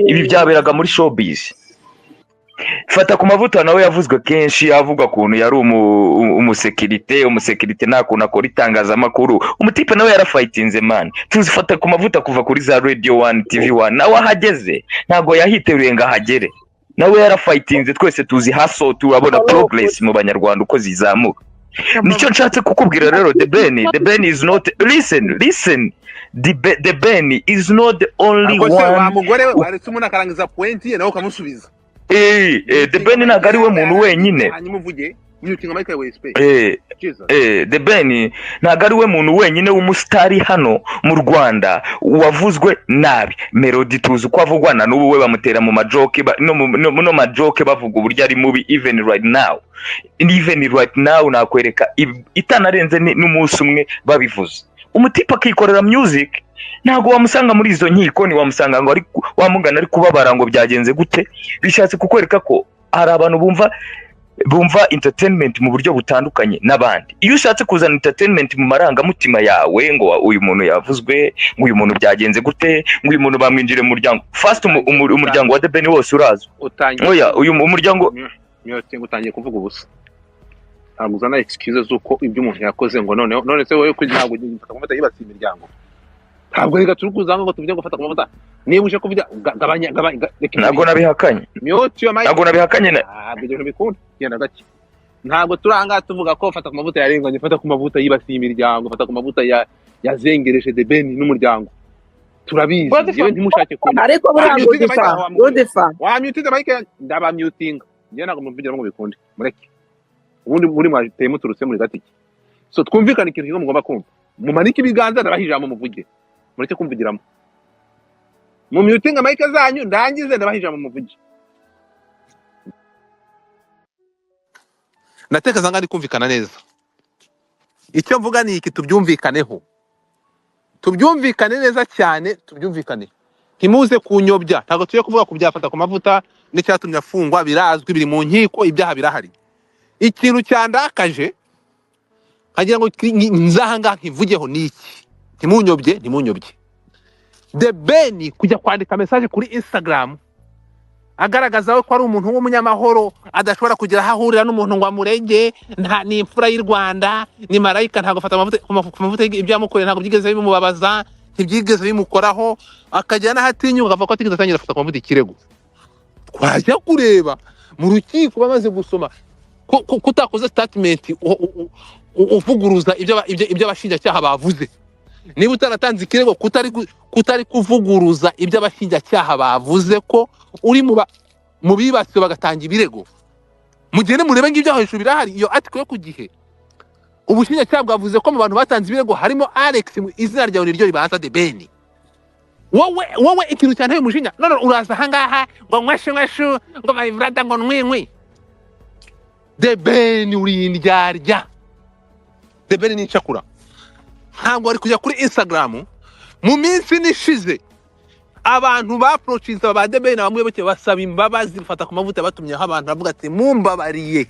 Speaker 2: Ibi byaberaga muri showbiz. Fata ku mavuta nawe yavuzwe kenshi, avuga ukuntu yari umusekirite. Umusekirite nta kuntu akora itangazamakuru. Umutipe nawe yarafayitinze man. Tuzi Fata ku mavuta kuva kuri za Radio One, TV One. Nawe ahageze ntabwo yahiteruye ngo ahagere, nawe yarafayitinze. Twese tuzi haso, turabona progress mu Banyarwanda uko zizamuka. Nicyo nshatse kukubwira rero. The Ben, The Ben is not, listen, listen, The Ben is not the only
Speaker 1: Ariko se wa
Speaker 2: one.
Speaker 1: mugore we, waretse umuntu akarangiza point ye nawe ukamusubiza?
Speaker 2: The Ben ntabwo ari we muntu wenyine.
Speaker 1: Hanyuma uvuge, mutinga mic yawe respect. Jesus.
Speaker 2: The Ben ntabwo ari we muntu wenyine w'umusitari hano mu Rwanda wavuzwe nabi. Melody tuzi uko avugwa na n'ubu we bamutera mu majoke no majoke, bavuga uburyo ari mubi. Even right now, even right now, nakwereka itanarenze n'umunsi umwe babivuze. Umutipe akikorera music, ntabwo wamusanga muri izo nkiko, ntiwamusanga ngo ari wamugana ari kubabara ngo byagenze gute. Bishatse kukwereka ko hari abantu bumva entertainment mu buryo butandukanye n'abandi. Iyo ushatse kuzana entertainment mu marangamutima yawe ngo uyu muntu yavuzwe, ngo uyu muntu byagenze gute, ngo uyu muntu bamwinjire mu muryango first, umuryango wa The Ben wose urazwi.
Speaker 1: Utangiye
Speaker 2: Oya, uyu umuryango
Speaker 1: Mutinga, utangiye kuvuga ubusa. Ntabwo uzana excuse z'uko ibyo umuntu yakoze ngo noneho none se wowe ko ntabwo Fata ku mavuta yibasiye imiryango? Ntabwo reka turi kuza ngo tuvuge ngo Fata ku mavuta. Niba uje kuvuga, gabanya, gabanya, reka.
Speaker 2: Ntabwo nabihakanye.
Speaker 1: Mute your mic.
Speaker 2: Ntabwo nabihakanye
Speaker 1: Ntabwo ibyo bintu bikunda. Genda gake. Ntabwo turi ahangaha tuvuga ko Fata ku mavuta yarenganye, Fata ku mavuta yibasiye imiryango, Fata ku mavuta yazengereje The Ben n'umuryango. Turabizi.
Speaker 4: Godfather.
Speaker 1: Yewe, ntimushake kumva.
Speaker 3: Ariko buriya
Speaker 1: Wamutinde mic
Speaker 3: Godfather
Speaker 1: yawe, wa mugore.
Speaker 3: Godfather.
Speaker 1: Wamutinde mic yanjye, ndabamyutinga. Njye ntabwo muvugiramo ngo bikunde, mureke. Ubundi muri mwateye muturutse muri gatiki. So twumvikane ikintu kimwe mugomba kumva: mumanike ibiganza, ndabaha ijambo muvuge. Mureke kumvugiramo, mu mutinga mic zanyu, ndangize ndabaha ijambo muvuge. Ndatekereza ngo ari kumvikana neza. Icyo mvuga ni iki: tubyumvikaneho, tubyumvikane neza cyane, tubyumvikane. Ntimuze kunyobya. Ntabwo tugiye kuvuga ku byafata ku mavuta n'icyatumye afungwa, birazwi, biri mu nkiko, ibyaha birahari. Ikintu cyandakaje nkagira ngo nzaha ngaha nkivugeho ni iki: ntimunyobye, ntimunyobye. The Ben kujya kwandika message kuri Instagram agaragaza ko ari umuntu w'umunyamahoro, adashobora kugira aho ahurira n'umuntu ngo amurege, nta ni imfura y'u Rwanda, ni marayika, ntabwo afata amavuta ku mavuta, ibyo yamukoreye ntabwo byigeze bimubabaza, ntibyigeze bimukoraho, akajya n'aho atinyuka akavuga ko atigeze atangira afata ku mavuta ikirego. Twajya kureba mu rukiko bamaze gusoma ko kutakoze statement uvuguruza ibyo abashinjacyaha bavuze. Niba utaratanze ikirego, kutari kuvuguruza ibyo abashinjacyaha bavuze ko uri mu bibasiwe bagatanga ibirego, mugende murebe ngibyo hejuru birahari. Iyo article yo ku gihe, ubushinjacyaha bwavuze ko mu bantu batanze ibirego harimo Alex, izina ryawe niryo ribanza, The Ben. Wowe ikintu cyanteye umujinya, none uraza ahangaha ngo nyweshu nyweshu, ngo my brother, ngo nwinkwi. The Ben, uri indyarya. The Ben ni incakura. Ntabwo wari kujya kuri Instagram. Mu minsi nishize abantu baapproachinze ba The Ben, abamuyoboke, basaba imbabazi. Bafata ku mavuta batumyeho abantu, bavuga ati: "Mumbabariye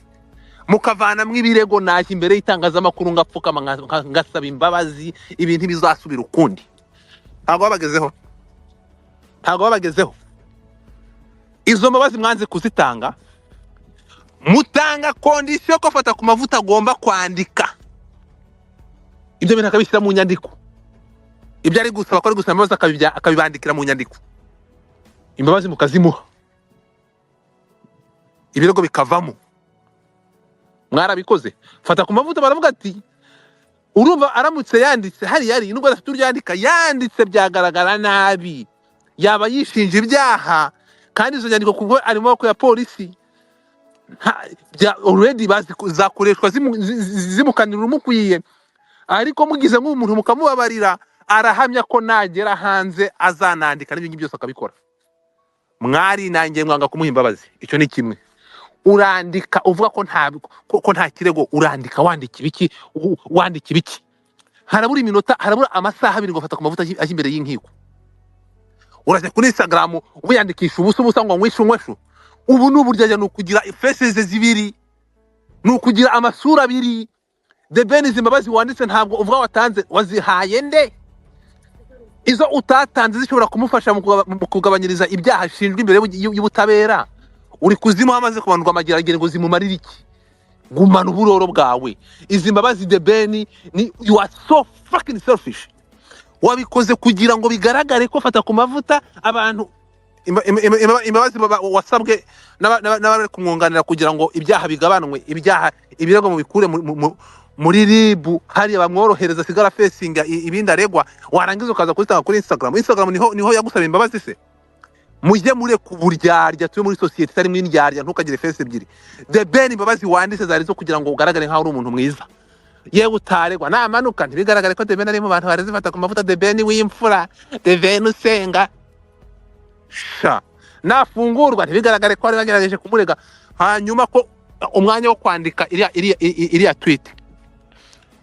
Speaker 1: mukavanamwo ibirego, najya imbere y'itangazamakuru ngapfukama ngasaba imbabazi, ibintu ntibizasubira ukundi." Ntabwo babagezeho, ntabwo babagezeho. Izo mbabazi mwanze kuzitanga, mutanga condition ko fata ku mavuta agomba kwandika ibyo bintu, akabishyira mu nyandiko, ibyo ari gusaba, ko ari gusaba imbabazi, akabibandikira mu nyandiko, imbabazi mukazimuha, ibirego bikavamo. Mwarabikoze. Fata ku mavuta baravuga ati: "Urumva aramutse yanditse hariya, ari nubwo adafite uburyo yandika, yanditse byagaragara nabi, yaba yishinja ibyaha, kandi izo nyandiko kuko ari mu maboko ya polisi, already bazi zakoreshwa zimukanira urumukwiye. Ariko mugize nk'umuntu mukamubabarira, arahamya ko nagera hanze azanandika n'ibyo ngibyo byose akabikora." Mwarinangiye, mwanga kumuha imbabazi. Icyo ni kimwe. Urandika uvuga ko nta kirego, urandika wandika ibiki? Wandika ibiki? Harabura iminota, harabura amasaha 2 ngo fata ku mavuta ajye imbere y'inkiko, urajya kuri Instagram wiyandikisha ubusa ubusa ngo nkwishu nyweshu. Ubu ni uburyarya, ni ukugira faces zibiri, ni ukugira amasura abiri. The Ben, izi imbabazi wanditse ntabwo uvuga watanze, wazihaye nde? Izo utatanze zishobora kumufasha mu kugabanyiriza ibyaha ashinjwa imbere y'ubutabera, uri kuzimuha amaze kumanurwa amageragere ngo zimumarire iki? Gumana uburoro bwawe. Izi mbabazi, The Ben, ni you are so fucking selfish. Wabikoze kugira ngo bigaragare ko fata ku mavuta abantu imbabazi wasabwe n'abari kumwunganira kugira ngo ibyaha bigabanwe, ibyaha, ibirego mubikure muri RIB hariya, bamworohereza, asigara facinga ibindi aregwa, warangiza ukaza kuzitanga kuri Instagram. Instagram niho yagusaba imbabazi se? Mujye mureka uburyarya, tube muri sosiyete itarimo indyarya. Ntukagire face ebyiri. The Ben, imbabazi wanditse zari zo kugira ngo ugaragare nkaho uri umuntu mwiza, yewe utaregwa, namanuka ntibigaragare ko The Ben ari mu bantu bareze fata ku mavuta, The Ben w'imfura, The Ben usenga sha. Nafungurwa ntibigaragare ko bari bagerageje kumurega. Hanyuma ko umwanya wo kwandika iriya tweet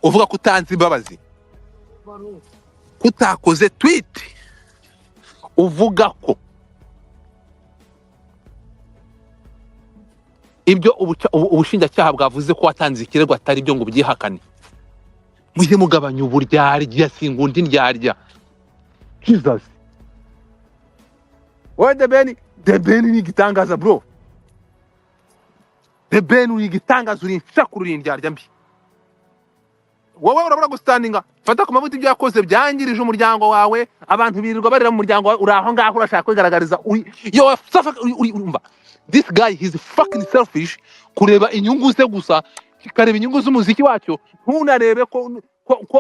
Speaker 1: uvuga ko utanze imbabazi, kutakoze tweet uvuga ko ibyo ubushinjacyaha bwavuze ko watanze ikirego atari byo, ngo ubyihakane? Mujye mugabanya uburyarya, singundi ndyarya. Jesus, wowe The Ben, The Ben ni igitangaza, bro. The Ben, uri igitangaza, uri inshakuru, uri indyarya mbi. Wowe urabura gustandinga. Fata ku mavuta ibyo yakoze byangirije umuryango wawe, abantu birirwa barira mu muryango wawe, uri aho ngaho urashaka kwigaragariza uri yo uri urumva, this guy, he's fucking selfish. Kureba inyungu ze gusa, kikareba inyungu z'umuziki wacyo, ntunarebe ko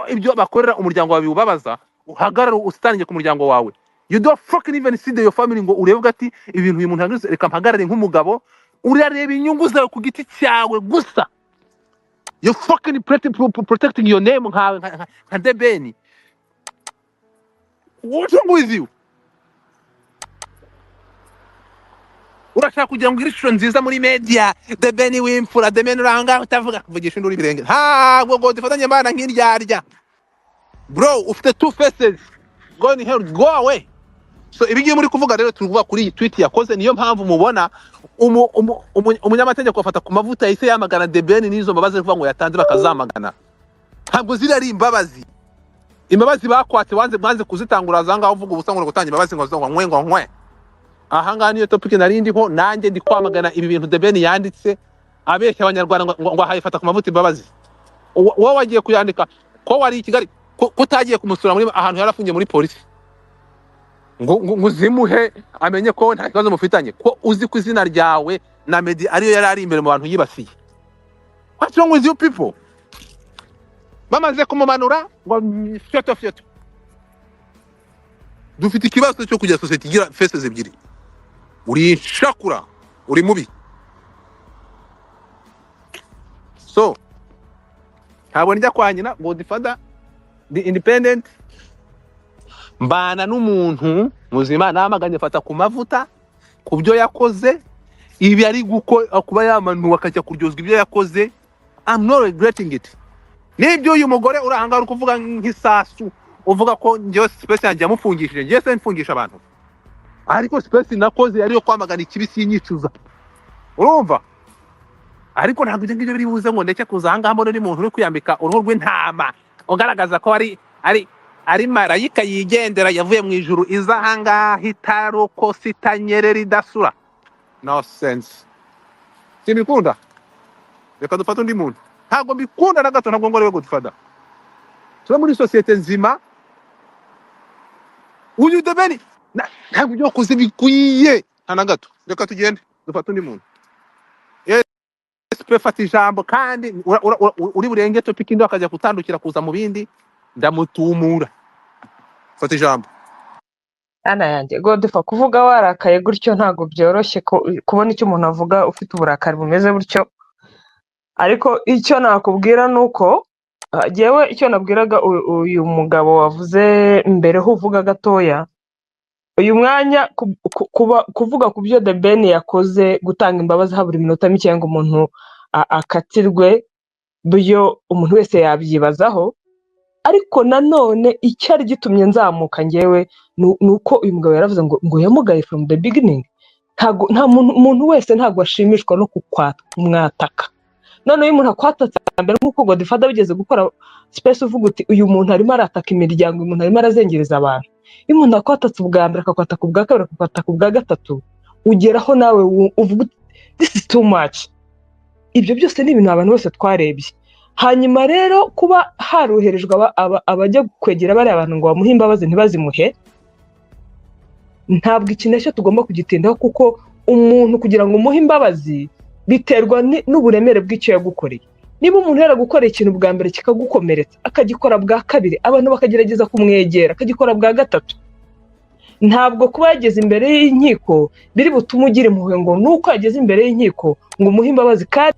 Speaker 1: ibyo bakorera umuryango wawe biwubabaza, uhagarare ustandinge ku muryango wawe. You don't fucking even see your family ngo urebe uvuge ati: "Ibintu uyu muntu yagize, reka mpagarare nk'umugabo." Urareba inyungu zawe ku giti cyawe gusa. You fucking protecting your name nka The Ben. What's wrong with you? Urashaka kugira ngo ugire ishusho nziza muri media. The Ben w'imfura, The Ben uranga utavuga, kuvugisha induru ibirenge. Ntabwo ngo dufatanye mbana nk'indyarya. Bro, ufite two faces. Go in hell, go away. So ibi ngibi muri kuvuga rero, turi kuvuga kuri iyi tweet yakoze. Niyo mpamvu mubona umunyamategeko afata ku mavuta yahise yamagana The Ben n'izo mbabazi ari kuvuga ngo yatanze, bakazamagana. Ntabwo ziri ari imbabazi. Imbabazi bakwatse wanze kuzitangura za ngaho uvuga ubusa ngo uri gutanga imbabazi ngo ngo nkwe ngo nkwe. Aha ngaha niyo topic nari ndiho, nanjye ndi kwamagana ibi bintu The Ben yanditse abeshya Abanyarwanda ngo ahaye fata ku mavuta imbabazi. Wowe wagiye kuyandika ko wari i Kigali, ko utagiye kumusura muri ahantu yarafungiye muri polisi ngo uzimuhe amenye ko nta kibazo mufitanye, ko uzi ko izina ryawe na Meddy ariyo yari ari imbere mu bantu yibasiye. What's wrong with you people? Bamaze kumumanura ngo fyoto fyoto. Dufite ikibazo cyo kugira sosiyete igira faces ebyiri. Uri inshakura, uri mubi. So ntabwo njya kwa nyina Godfather, ndi independent, mbana n'umuntu muzima. Namaganye fata ku mavuta ku byo yakoze. Ibi ari kuba yamanuwe akajya kuryozwa ibyo yakoze, I'm not regretting it. Nibyo uyu mugore uri ahangaha uri kuvuga nk'isasu, uvuga ko njyewe space yanjye yamufungishije. Njyewe se mfungisha abantu? Ariko space nakoze yari yo kwamagana ikibi, sinyicuza, urumva? Ariko ntabwo ibyo ngibyo biri buze ngo ndeke kuza ahangaha mbona undi muntu uri kwiyambika uruhu rw'intama, ugaragaza ko ari marayika yigendera yavuye mu ijuru, iza ahangaha itarokose, itanyerera, idasura. No sense, simbikunda. Reka dufate undi muntu. Ntabwo mbikunda na gato, ntabwo ngo ariwe Godfather. Tuba muri sosiyete nzima. Uyu The Ben ntabwo ibyo wakoze bikwiye nta na gato. Reka tugende dufate undi muntu. SP, fata ijambo kandi uri burenge topic indi akajya gutandukira kuza mu bindi, ndamutumura. Fata ijambo.
Speaker 4: Ana yanjye Godfa, kuvuga warakaye gutyo ntabwo byoroshye, kubona icyo umuntu avuga ufite uburakari bumeze butyo. Ariko icyo nakubwira ni uko jyewe icyo nabwiraga uyu mugabo wavuze mbere ho uvuga gatoya uyu mwanya, kuvuga ku byo The Ben yakoze, gutanga imbabazi habura iminota mike ngo umuntu akatirwe, byo umuntu wese yabyibazaho. Ariko nanone icyari gitumye nzamuka ngewe ni uko uyu mugabo yaravuze ngo yamugaye from the beginning. Ntago nta muntu, umuntu wese ntabwo ashimishwa no kumwataka. Noneho iyo umuntu akwatatse mbere, nk'uko Godfather bigeze gukora space uvuga uti uyu muntu arimo arataka imiryango, uyu muntu arimo arazengereza abantu. Iyo umuntu akwatatse ubwa mbere, akakwataka ubwa kabiri, akakwataka ubwa gatatu, ugeraho nawe uvuga uti this is too much. Ibyo byose ni ibintu abantu bose twarebye. Hanyuma rero kuba haroherejwe abajya kwegera bariya bantu ngo bamuhe imbabazi ntibazimuhe, ntabwo iki nacyo tugomba kugitindaho, kuko umuntu kugira ngo umuhe imbabazi biterwa n'uburemere bw'icyo yagukoreye. Niba umuntu yaragukoreye ikintu bwa mbere kikagukomeretsa, akagikora bwa kabiri, abantu bakagerageza kumwegera, akagikora bwa gatatu, ntabwo kuba yageze imbere y'inkiko biri butume ugira impuhwe ngo nuko yageze imbere y'inkiko ngo umuhe imbabazi, kandi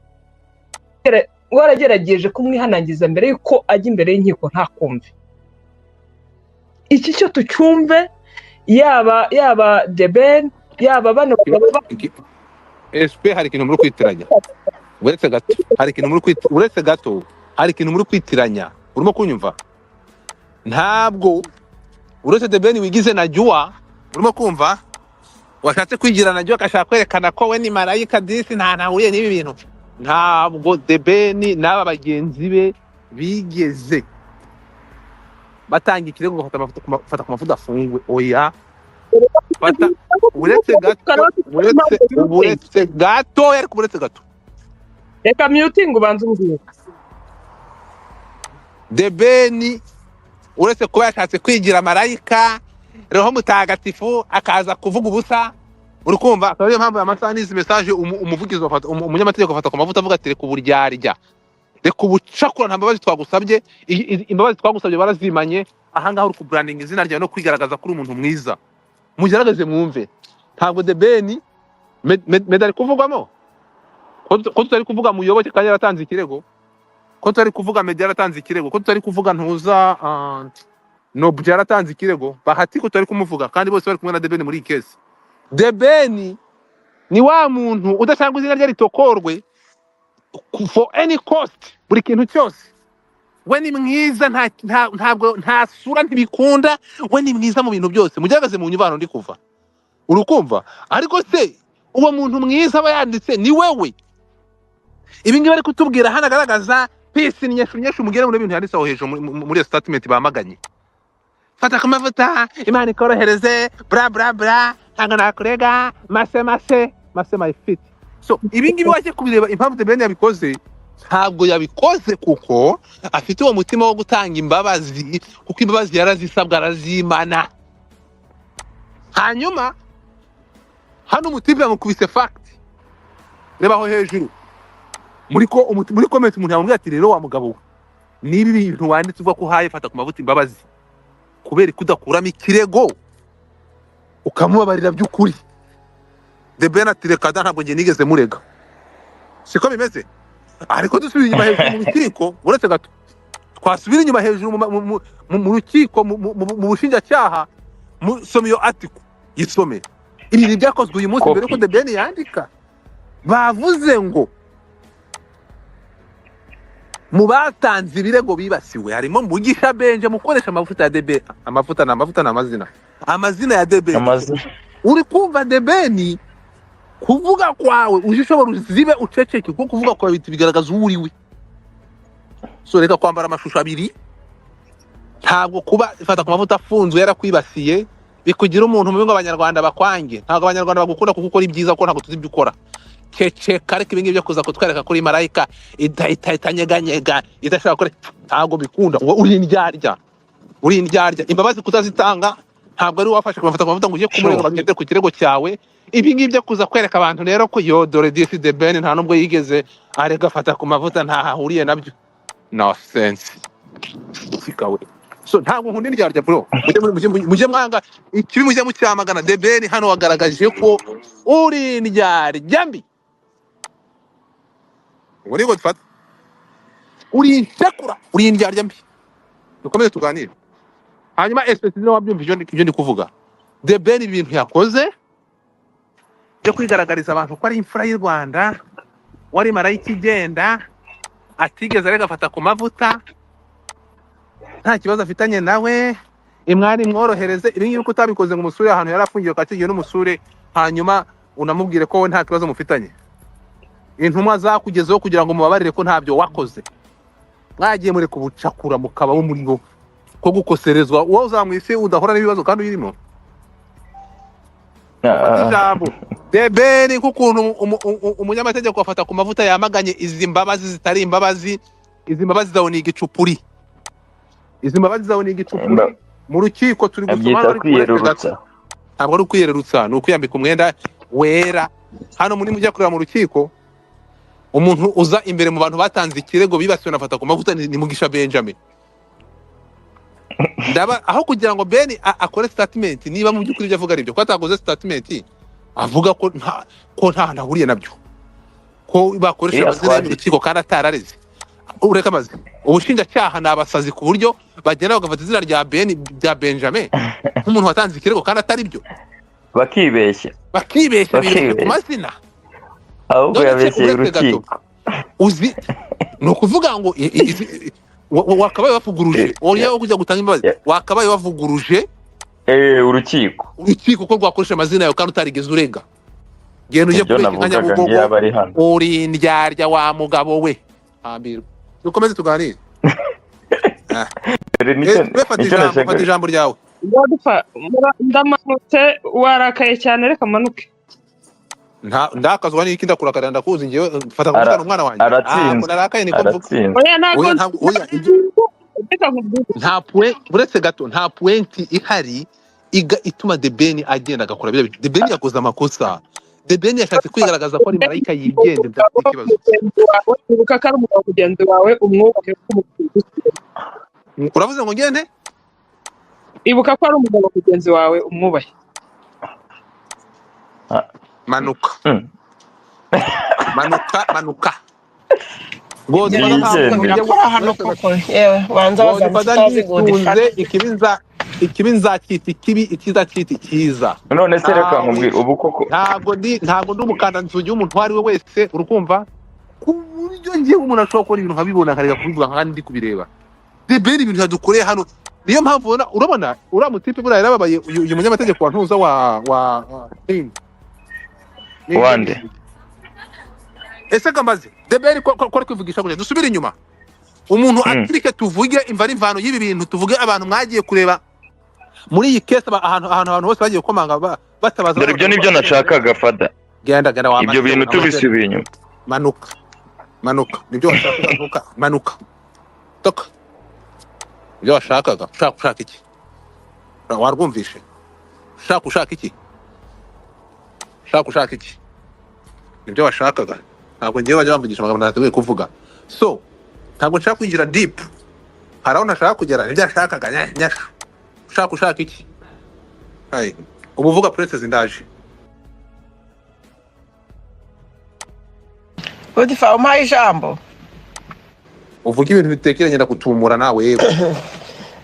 Speaker 4: waragerageje kumwihanangiza mbere y'uko ajya imbere y'inkiko ntakumve. Iki cyo tucyumve, yaba The Ben, yaba bano bagabo
Speaker 1: SP, hari ikintu muri kwitiranya. Uretse gato, hari ikintu muri uretse gato, hari ikintu muri kwitiranya. Urimo kunyumva? Ntabwo uretse The Ben wigize na Jua, urimo kumva, washatse kwigira na Jua, agashaka kwerekana ko we ni marayika disi, nta ntahuriye n'ibi bintu. Ntabwo The Ben n'aba bagenzi be bigeze batanga ikirego ngo fata ku mavuta afungwe. Oya, fata uretse gato, uretse gato, ariko uretse gato.
Speaker 4: Reka mutingi ubanze umbwire.
Speaker 1: The Ben uretse kuba yashatse kwigira marayika, roho mutagatifu, akaza kuvuga ubusa, uri kumva? Akaba ariyo mpamvu aya masaha n'izi message umuvugizi umunyamategeko afata ku mavuta avuga ati reka uburyarya, reka ubucakura, nta mbabazi twagusabye. Imbabazi twagusabye barazimanye. Ahangaha uri kubrandinga izina ryawe no kwigaragaza ko uri umuntu mwiza. Mugerageze mwumve, ntabwo The Ben Meddy ari kuvugwamo. Ko tutari kuvuga Muyoboke kandi yaratanze ikirego, ko tutari kuvuga Meddy yaratanze ikirego, ko tutari kuvuga Ntuza Nobu yaratanze ikirego, Bahati ko tutari kumuvuga, kandi bose bari kumwe na The Ben muri iyi case. The Ben ni wa muntu udashaka izina rye ritokorwe for any cost, buri kintu cyose. We ni mwiza, ntabwo nta sura ntibikunda, we ni mwiza mu bintu byose. Mugerageze mu nyubano ndi kuva urukumva. Ariko se uwo muntu mwiza aba yanditse ni wewe? Ibi ngibi bari kutubwira hano agaragaza peace ni nyeshu nyeshu. Mugere muri bintu yanditse aho hejuru muri iyo statement bamaganye. Fata ku mavuta, Imana ikorohereze, bra bra bra, ntabwo nakurega, mase mase mase my feet. So ibi ngibi wajye kubireba, impamvu The Ben yabikoze, ntabwo yabikoze kuko afite uwo mutima wo gutanga imbabazi, kuko imbabazi yarazisabwa arazimana. Hanyuma hano umutipe yamukubise fact. Reba aho hejuru muri ko muri comment, umuntu yamubwira ati: "Rero wa mugabo we, niba ibintu wanditse uvuga ko uhaye Fata ku mavuta imbabazi, kubera ko udakuramo ikirego ukamubabarira by'ukuri?" The Ben ati: "Reka da, ntabwo njye nigeze murega." Siko bimeze? Ariko dusubira inyuma hejuru mu rukiko, uretse gato twasubira inyuma hejuru mu rukiko, mu bushinjacyaha, musome iyo article, yisome. Ibi byakozwe uyu munsi mbere yuko
Speaker 2: Copy.
Speaker 1: The Ben yandika. Bavuze ngo mu batanze ibirego bibasiwe harimo Mugisha Benje mukoresha amavuta ya The Ben. Amavuta ni amavuta, ni amazina, amazina ya The Ben.
Speaker 2: Amazina.
Speaker 1: Uri kumva, The Ben, kuvuga kwawe uje ushobora uzibe uceceke, kuko kuvuga kwawe bigaragaza uwo uriwe. So reka kwambara amashusho abiri. Ntabwo kuba Fata ku mavuta afunzwe yarakwibasiye bikugira umuntu mubi ngo abanyarwanda bakwange. Ntabwo abanyarwanda bagukunda kuko ukora ibyiza, kuko ntabwo tuzi ibyo ukora. Ceceka. Ariko ibingibi byo kuza kutwereka kuri marayika itanyeganyega, idashobora gukora, ntabwo bikunda. Wowe uri indyarya, uri indyarya. Imbabazi kutazitanga ntabwo ari wafashe kumafata ku mavuta ngo ujye kumurega bagendere ku kirego cyawe. Ibi ngibi byo kuza kwereka abantu rero ko yo dore disi The Ben nta nubwo yigeze arega Afata ku mavuta, ntaho ahuriye nabyo, no sense sikawe. So ntabwo nkunda indyarya, bro. Mujye mwanga ikibi, mujye mucyamagana. The Ben hano wagaragaje ko uri indyarya mbi. Ubu ni dufata uri inshekura, uri indyarya mbi. Dukomeze tuganire. Hanyuma espèce niba wabyumva ibyo ndi kuvuga, The Ben ibintu yakoze byo kwigaragariza abantu ko ari imfura y'u Rwanda, wari marayika igenda, atigeze arega Afata ku mavuta, nta kibazo afitanye nawe, imwari mworohereze. Ibi ngibi ko utabikoze ngo umusure ahantu yari afungiwe Kacyiru n'umusure, hanyuma unamubwire ko we nta kibazo mufitanye, intumwa zakugezeho kugira ngo mubabarire ko ntabyo wakoze. Mwagiye mureka ubucakura mukaba wo muri bo ko gukoserezwa, wowe uzaba mu isi udahura n'ibibazo kandi uyirimo. Fata ijambo, The Ben, nk'ukuntu umunyamategeko afata ku mavuta yamaganye izi mbabazi zitari imbabazi. Izi mbabazi zawe ni igicupuri, izi mbabazi zawe ni igicupuri. Mu rukiko turi gusoma
Speaker 2: Abyita
Speaker 1: hano, ariko uretse gato
Speaker 2: kwiyerurutsa.
Speaker 1: Ntabwo ari ukwiyerurutsa, ni ukwiyambika umwenda wera. Hano muri mujya kureba mu rukiko, umuntu uza imbere mu bantu batanze ikirego bibasiwe na Fata ku mavuta ni Mugisha Benjamin. Ndaba aho kugira ngo Ben akore statement, niba mu by'ukuri ibyo avuga ari byo, ko atakoze statement avuga ko nta hantu ahuriye nabyo, ko bakoresha
Speaker 2: Iriya
Speaker 1: amazina ye mu
Speaker 2: squad.
Speaker 1: rukiko kandi atarareze. Ureka amaze ubushinjacyaha ni abasazi ku buryo bagenda bagafata izina rya Ben, rya Benjamin, nk'umuntu watanze ikirego kandi atari byo.
Speaker 2: Bakibeshya.
Speaker 1: Bakibeshya, bibeshya ku
Speaker 2: Bakibeshya.
Speaker 1: mazina.
Speaker 2: Ahubwo
Speaker 1: None se
Speaker 2: yabeshyeye
Speaker 1: uretse gato,
Speaker 2: urukiko.
Speaker 1: Uzi ni ukuvuga ngo wakabaye wavuguruje oya kujya gutanga imbabazi, wakabaye wavuguruje
Speaker 2: Urukiko.
Speaker 1: urukiko ko rwakoresha amazina yawe kandi utarigeze urega. Genda ujye
Speaker 2: Ibyo
Speaker 1: kubeshya nka
Speaker 2: navugaga ngiyo
Speaker 1: Nyabugogo.
Speaker 2: Aba ari hano.
Speaker 1: Uri indyarya wa mugabo we, hambirwa. Dukomeze tuganire.
Speaker 2: Dore nicyo
Speaker 1: We fata
Speaker 2: nicyo
Speaker 1: ijambo,
Speaker 2: nashakaga.
Speaker 1: fata ijambo ryawe.
Speaker 4: Godfa, ndamanutse, warakaye cyane, reka manuke.
Speaker 1: Ndakazwa n'iki? Ndakurakarira, ndakuzi njyewe. Fata
Speaker 2: Ara-
Speaker 1: kumutana umwana wanjye, ntabwo
Speaker 2: Aratsinzwe.
Speaker 1: narakaye, niko mvuga.
Speaker 2: Aratsinzwe.
Speaker 4: Oya, ntabwo.
Speaker 1: Oya, ntabwo, oya, ibyo
Speaker 4: Reka nkubwire.
Speaker 1: Nta point, uretse gato, nta point ihari iga ituma The Ben agenda agakora biriya bintu. The Ben yakoze amakosa. The Ben yashatse kwigaragaza ko ari marayika yigenga, bidafite ikibazo.
Speaker 4: Mugenzi wawe, ibuka ko ari umugabo mugenzi wawe, umwubahe kuko
Speaker 1: Uravuze ngo ngende?
Speaker 4: Ibuka ko ari umugabo mugenzi wawe, umwubahe.
Speaker 1: Manuka. Manuka, manuka. Godfather ntabwo
Speaker 2: Yigendere.
Speaker 1: ujya
Speaker 3: Birakora hano koko, yewe banza
Speaker 1: Godfather
Speaker 3: bazana utazi
Speaker 1: ntisunze
Speaker 3: Godfather.
Speaker 1: ikibi, nza ikibi nzacyita ikibi, icyiza cyita icyiza.
Speaker 2: None se reka
Speaker 1: Ntawe
Speaker 2: nkubwire ubu koko,
Speaker 1: ntabwo ndi umukandanzugi w'umuntu uwo ari we wese, urukumva ku buryo ngewe umuntu ashobora gukora ibintu nkabibona nkareka kubivuga nkandi ndi kubireba. The Ben, ibintu yadukoreye hano, niyo mpamvu ubona, urabona uriya mutipe buriya yarababaye, uyu munyamategeko wa ntuza wa
Speaker 2: Wande?
Speaker 1: Ese kamaze The Ben ko ari kwivugisha gutya, dusubire inyuma umuntu atirike, tuvuge imva n'imvano y'ibi bintu, tuvuge abantu mwagiye kureba muri iyi case, ahantu abantu bose bagiye gukomanga batabaza.
Speaker 2: Dore ibyo nibyo nashakaga, fada.
Speaker 1: Genda, genda.
Speaker 2: Ibyo bintu tubisubiye inyuma.
Speaker 1: Manuka, manuka, nibyo washakaga. Ntuka, manuka, toka, ibyo washakaga. Ushaka iki? Warwumvishe? Ushaka iki? Ushaka iki? Nibyo washakaga. Ntabwo ngewe bajya bamvugisha amagambo ntateguye kuvuga, so ntabwo nshaka kwinjira deep, hari aho ntashaka kugera. Nibyo yashakaga. Nyasha, ushaka iki? Hai, ubu uvuga princess, ndaje.
Speaker 3: Godfather, umpaye ijambo.
Speaker 1: Uvuga ibintu bitekeranye, ndagutumura nawe, yego.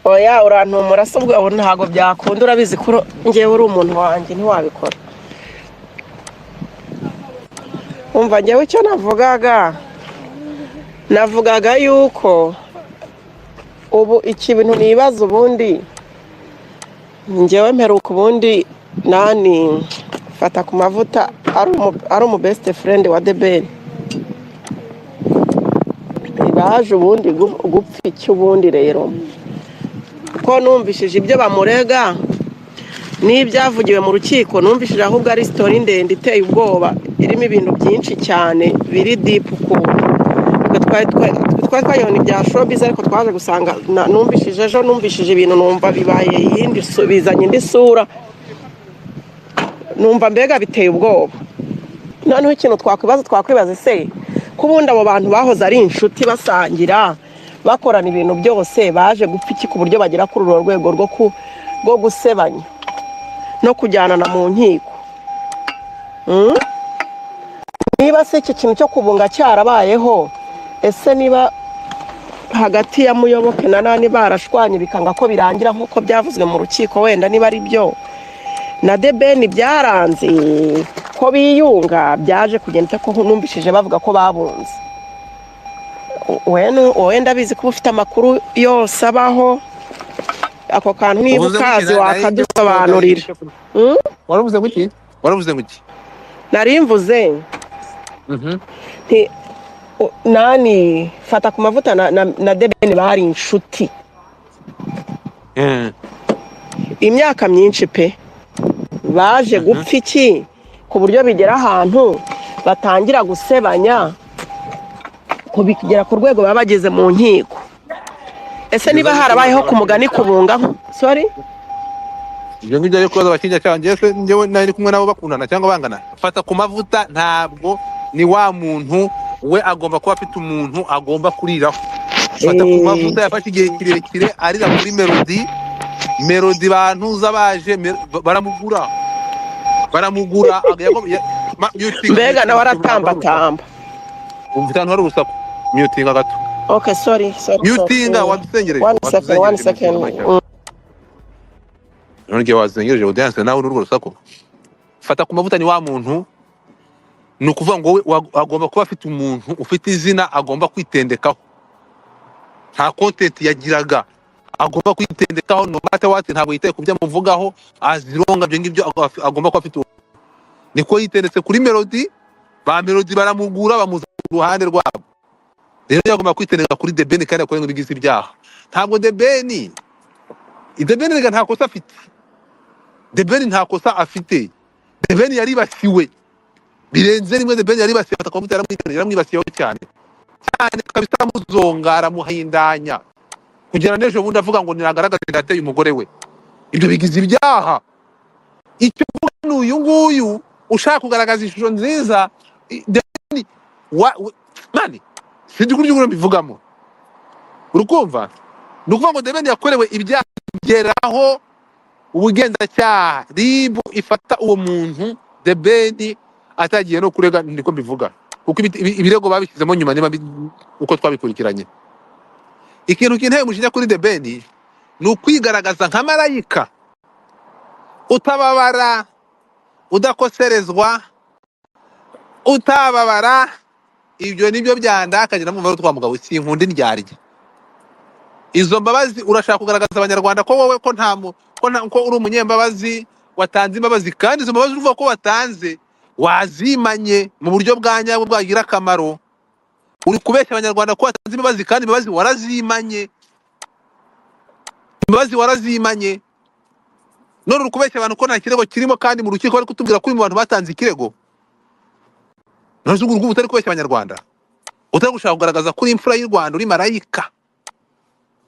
Speaker 3: Oya, urantumura se ubwo? Ntabwo byakunda, urabizi ko ngewe uri umuntu wanjye, ntiwabikora. Umva, ngewe icyo navugaga yuko ubu iki bintu nibaza, ubundi ngewe mperuka ubundi nani fata ku mavuta ari umu best friend wa The Ben, ntibaje ubundi gupfa iki? Ubundi rero ko numvishije ibyo bamurega n'ibyavugiwe mu rukiko, numvishije ahubwo ari story ndende iteye ubwoba, irimo ibintu byinshi cyane biri deep ukuntu. Twe twari twayibona ibya showbiz, ariko twaje gusanga numvishije ejo, numvishije ibintu numva bibaye iyindi bizanye indi sura, numva mbega biteye ubwoba. Noneho ikintu twakwibaza ese ko ubundi abo bantu bahoze ari inshuti, basangira, bakorana ibintu byose, baje gupfa iki ku buryo bagera kuri urwo rwego rwo gusebanya no kujyanana mu nkiko? Niba se iki kintu cyo kubunga cyarabayeho, ese niba hagati ya Muyoboke na Nani barashwanye bikanga ko birangira nk'uko byavuzwe mu rukiko, wenda niba ari byo, na The Ben byaranze ko biyunga, byaje kugenda ko numvishije bavuga ko babunze. Wowe ndabizi ko uba ufite amakuru yose abaho, ako kantu niba
Speaker 1: Uvuze ngo iki?
Speaker 3: ukazi wakadusobanurira.
Speaker 1: Waravuze ngo iki? Waravuze ngo iki?
Speaker 3: Nari mvuze nti nani fata ku mavuta na The Ben bari inshuti imyaka myinshi pe, baje gupfa iki ku buryo bigera ahantu batangira gusebanya, kubigera ku rwego baba bageze mu nkiko? Ese niba harabayeho ku mugani kubunga, sorry?
Speaker 1: Ibyo ngibyo ari kubaza abashinjacyaha. Njyewe se, njyewe nari kumwe nabo bakundana cyangwa bangana? Fata ku mavuta ntabwo ni wa muntu we, agomba kuba afite umuntu agomba kuriraho. Fata ku mavuta yafashe igihe kirekire arira kuri Melody. Melody bantuza baje baramugura, baramugura. Mutinga,
Speaker 3: Mbega nawe
Speaker 1: mutinga,
Speaker 3: aratambatamba.
Speaker 1: Umva ahantu hari urusaku, mutinga gato.
Speaker 3: Okay, sorry, sorry, sorry.
Speaker 1: Mutinga, wadusengereje.
Speaker 3: One second, one
Speaker 1: Waduzengereje,
Speaker 3: second.
Speaker 1: mutinga mic yawe. None igihe wazengereje audience nawe n'urwo rusaku. Fata ku mavuta ni wa muntu, ni ukuvuga ngo we agomba kuba afite umuntu ufite izina agomba kwitendekaho. Nta content yagiraga, agomba kwitendekaho no matter what. Ntabwo yitaye ku byo amuvugaho, azironga ibyo ngibyo, agomba kuba afite niko yitendetse kuri Melody. Ba Melody baramugura, bamuza ku ruhande rwabo. Rero yagomba kwitendeka kuri The Ben kandi akora ibigize ibyaha. Ntabwo The Ben, The Ben rega nta kosa afite. The Ben nta kosa afite. The Ben yaribasiwe birenze rimwe. The Ben yaribasiwe, afata ku mavuta, yaramwibasiyeho cyane cyane kabisa, amuzonga, aramuhindanya kugera n'ejo bundi avuga ngo niragaragaze yateye umugore we. Ibyo bigize ibyaha. Icyo mvuga ni uyu nguyu ushaka kugaragaza ishusho nziza, The Ben mani sinzi uburyo uburyo mbivugamo, urukumva? Ni ukuvuga ngo The Ben yakorewe ibyaha bigeraho ubugenzacyaha RIB ifata uwo muntu The Ben atagiye no kurega, niko mbivuga. Kuko ibirego babishyizemo nyuma, niba uko twabikurikiranye. Ikintu kinteye umujinya kuri The Ben ni ukwigaragaza nka marayika utababara, udakoserezwa, utababara. Ibyo nibyo byandakaje. Namumva twa mugabo, sinkunda indyarya. Izo mbabazi urashaka kugaragaza Abanyarwanda ko wowe ko nta mu- ko nta ko uri umunyembabazi, watanze imbabazi, kandi izo mbabazi uvuga ko watanze wazimanye mu buryo bwa nyabwo bwagira akamaro. Uri kubeshya Abanyarwanda ko watanze imbabazi, kandi imbabazi warazimanye, imbabazi warazimanye. None uri kubeshya abantu ko nta kirego kirimo, kandi mu rukiko bari kutubwira ko uri mu bantu batanze ikirego. None se ubwo utari kubeshya Abanyarwanda, utari gushaka kugaragaza ko uri imfura y'u Rwanda, uri marayika?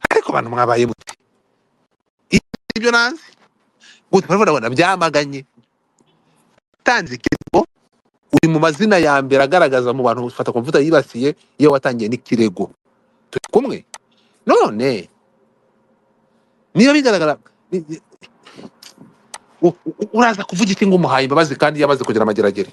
Speaker 1: Ariko abantu mwabaye muti ibyo nanze gute? Baravuga byamaganye, tanze ikirego, uri mu mazina ya mbere agaragaza mu bantu ufata komputa yibasiye iyo watangiye n'ikirego. Turi kumwe. None niba bigaragara, uraza kuvuga iki ngo umuhaye imbabazi kandi yamaze kugira amageragere?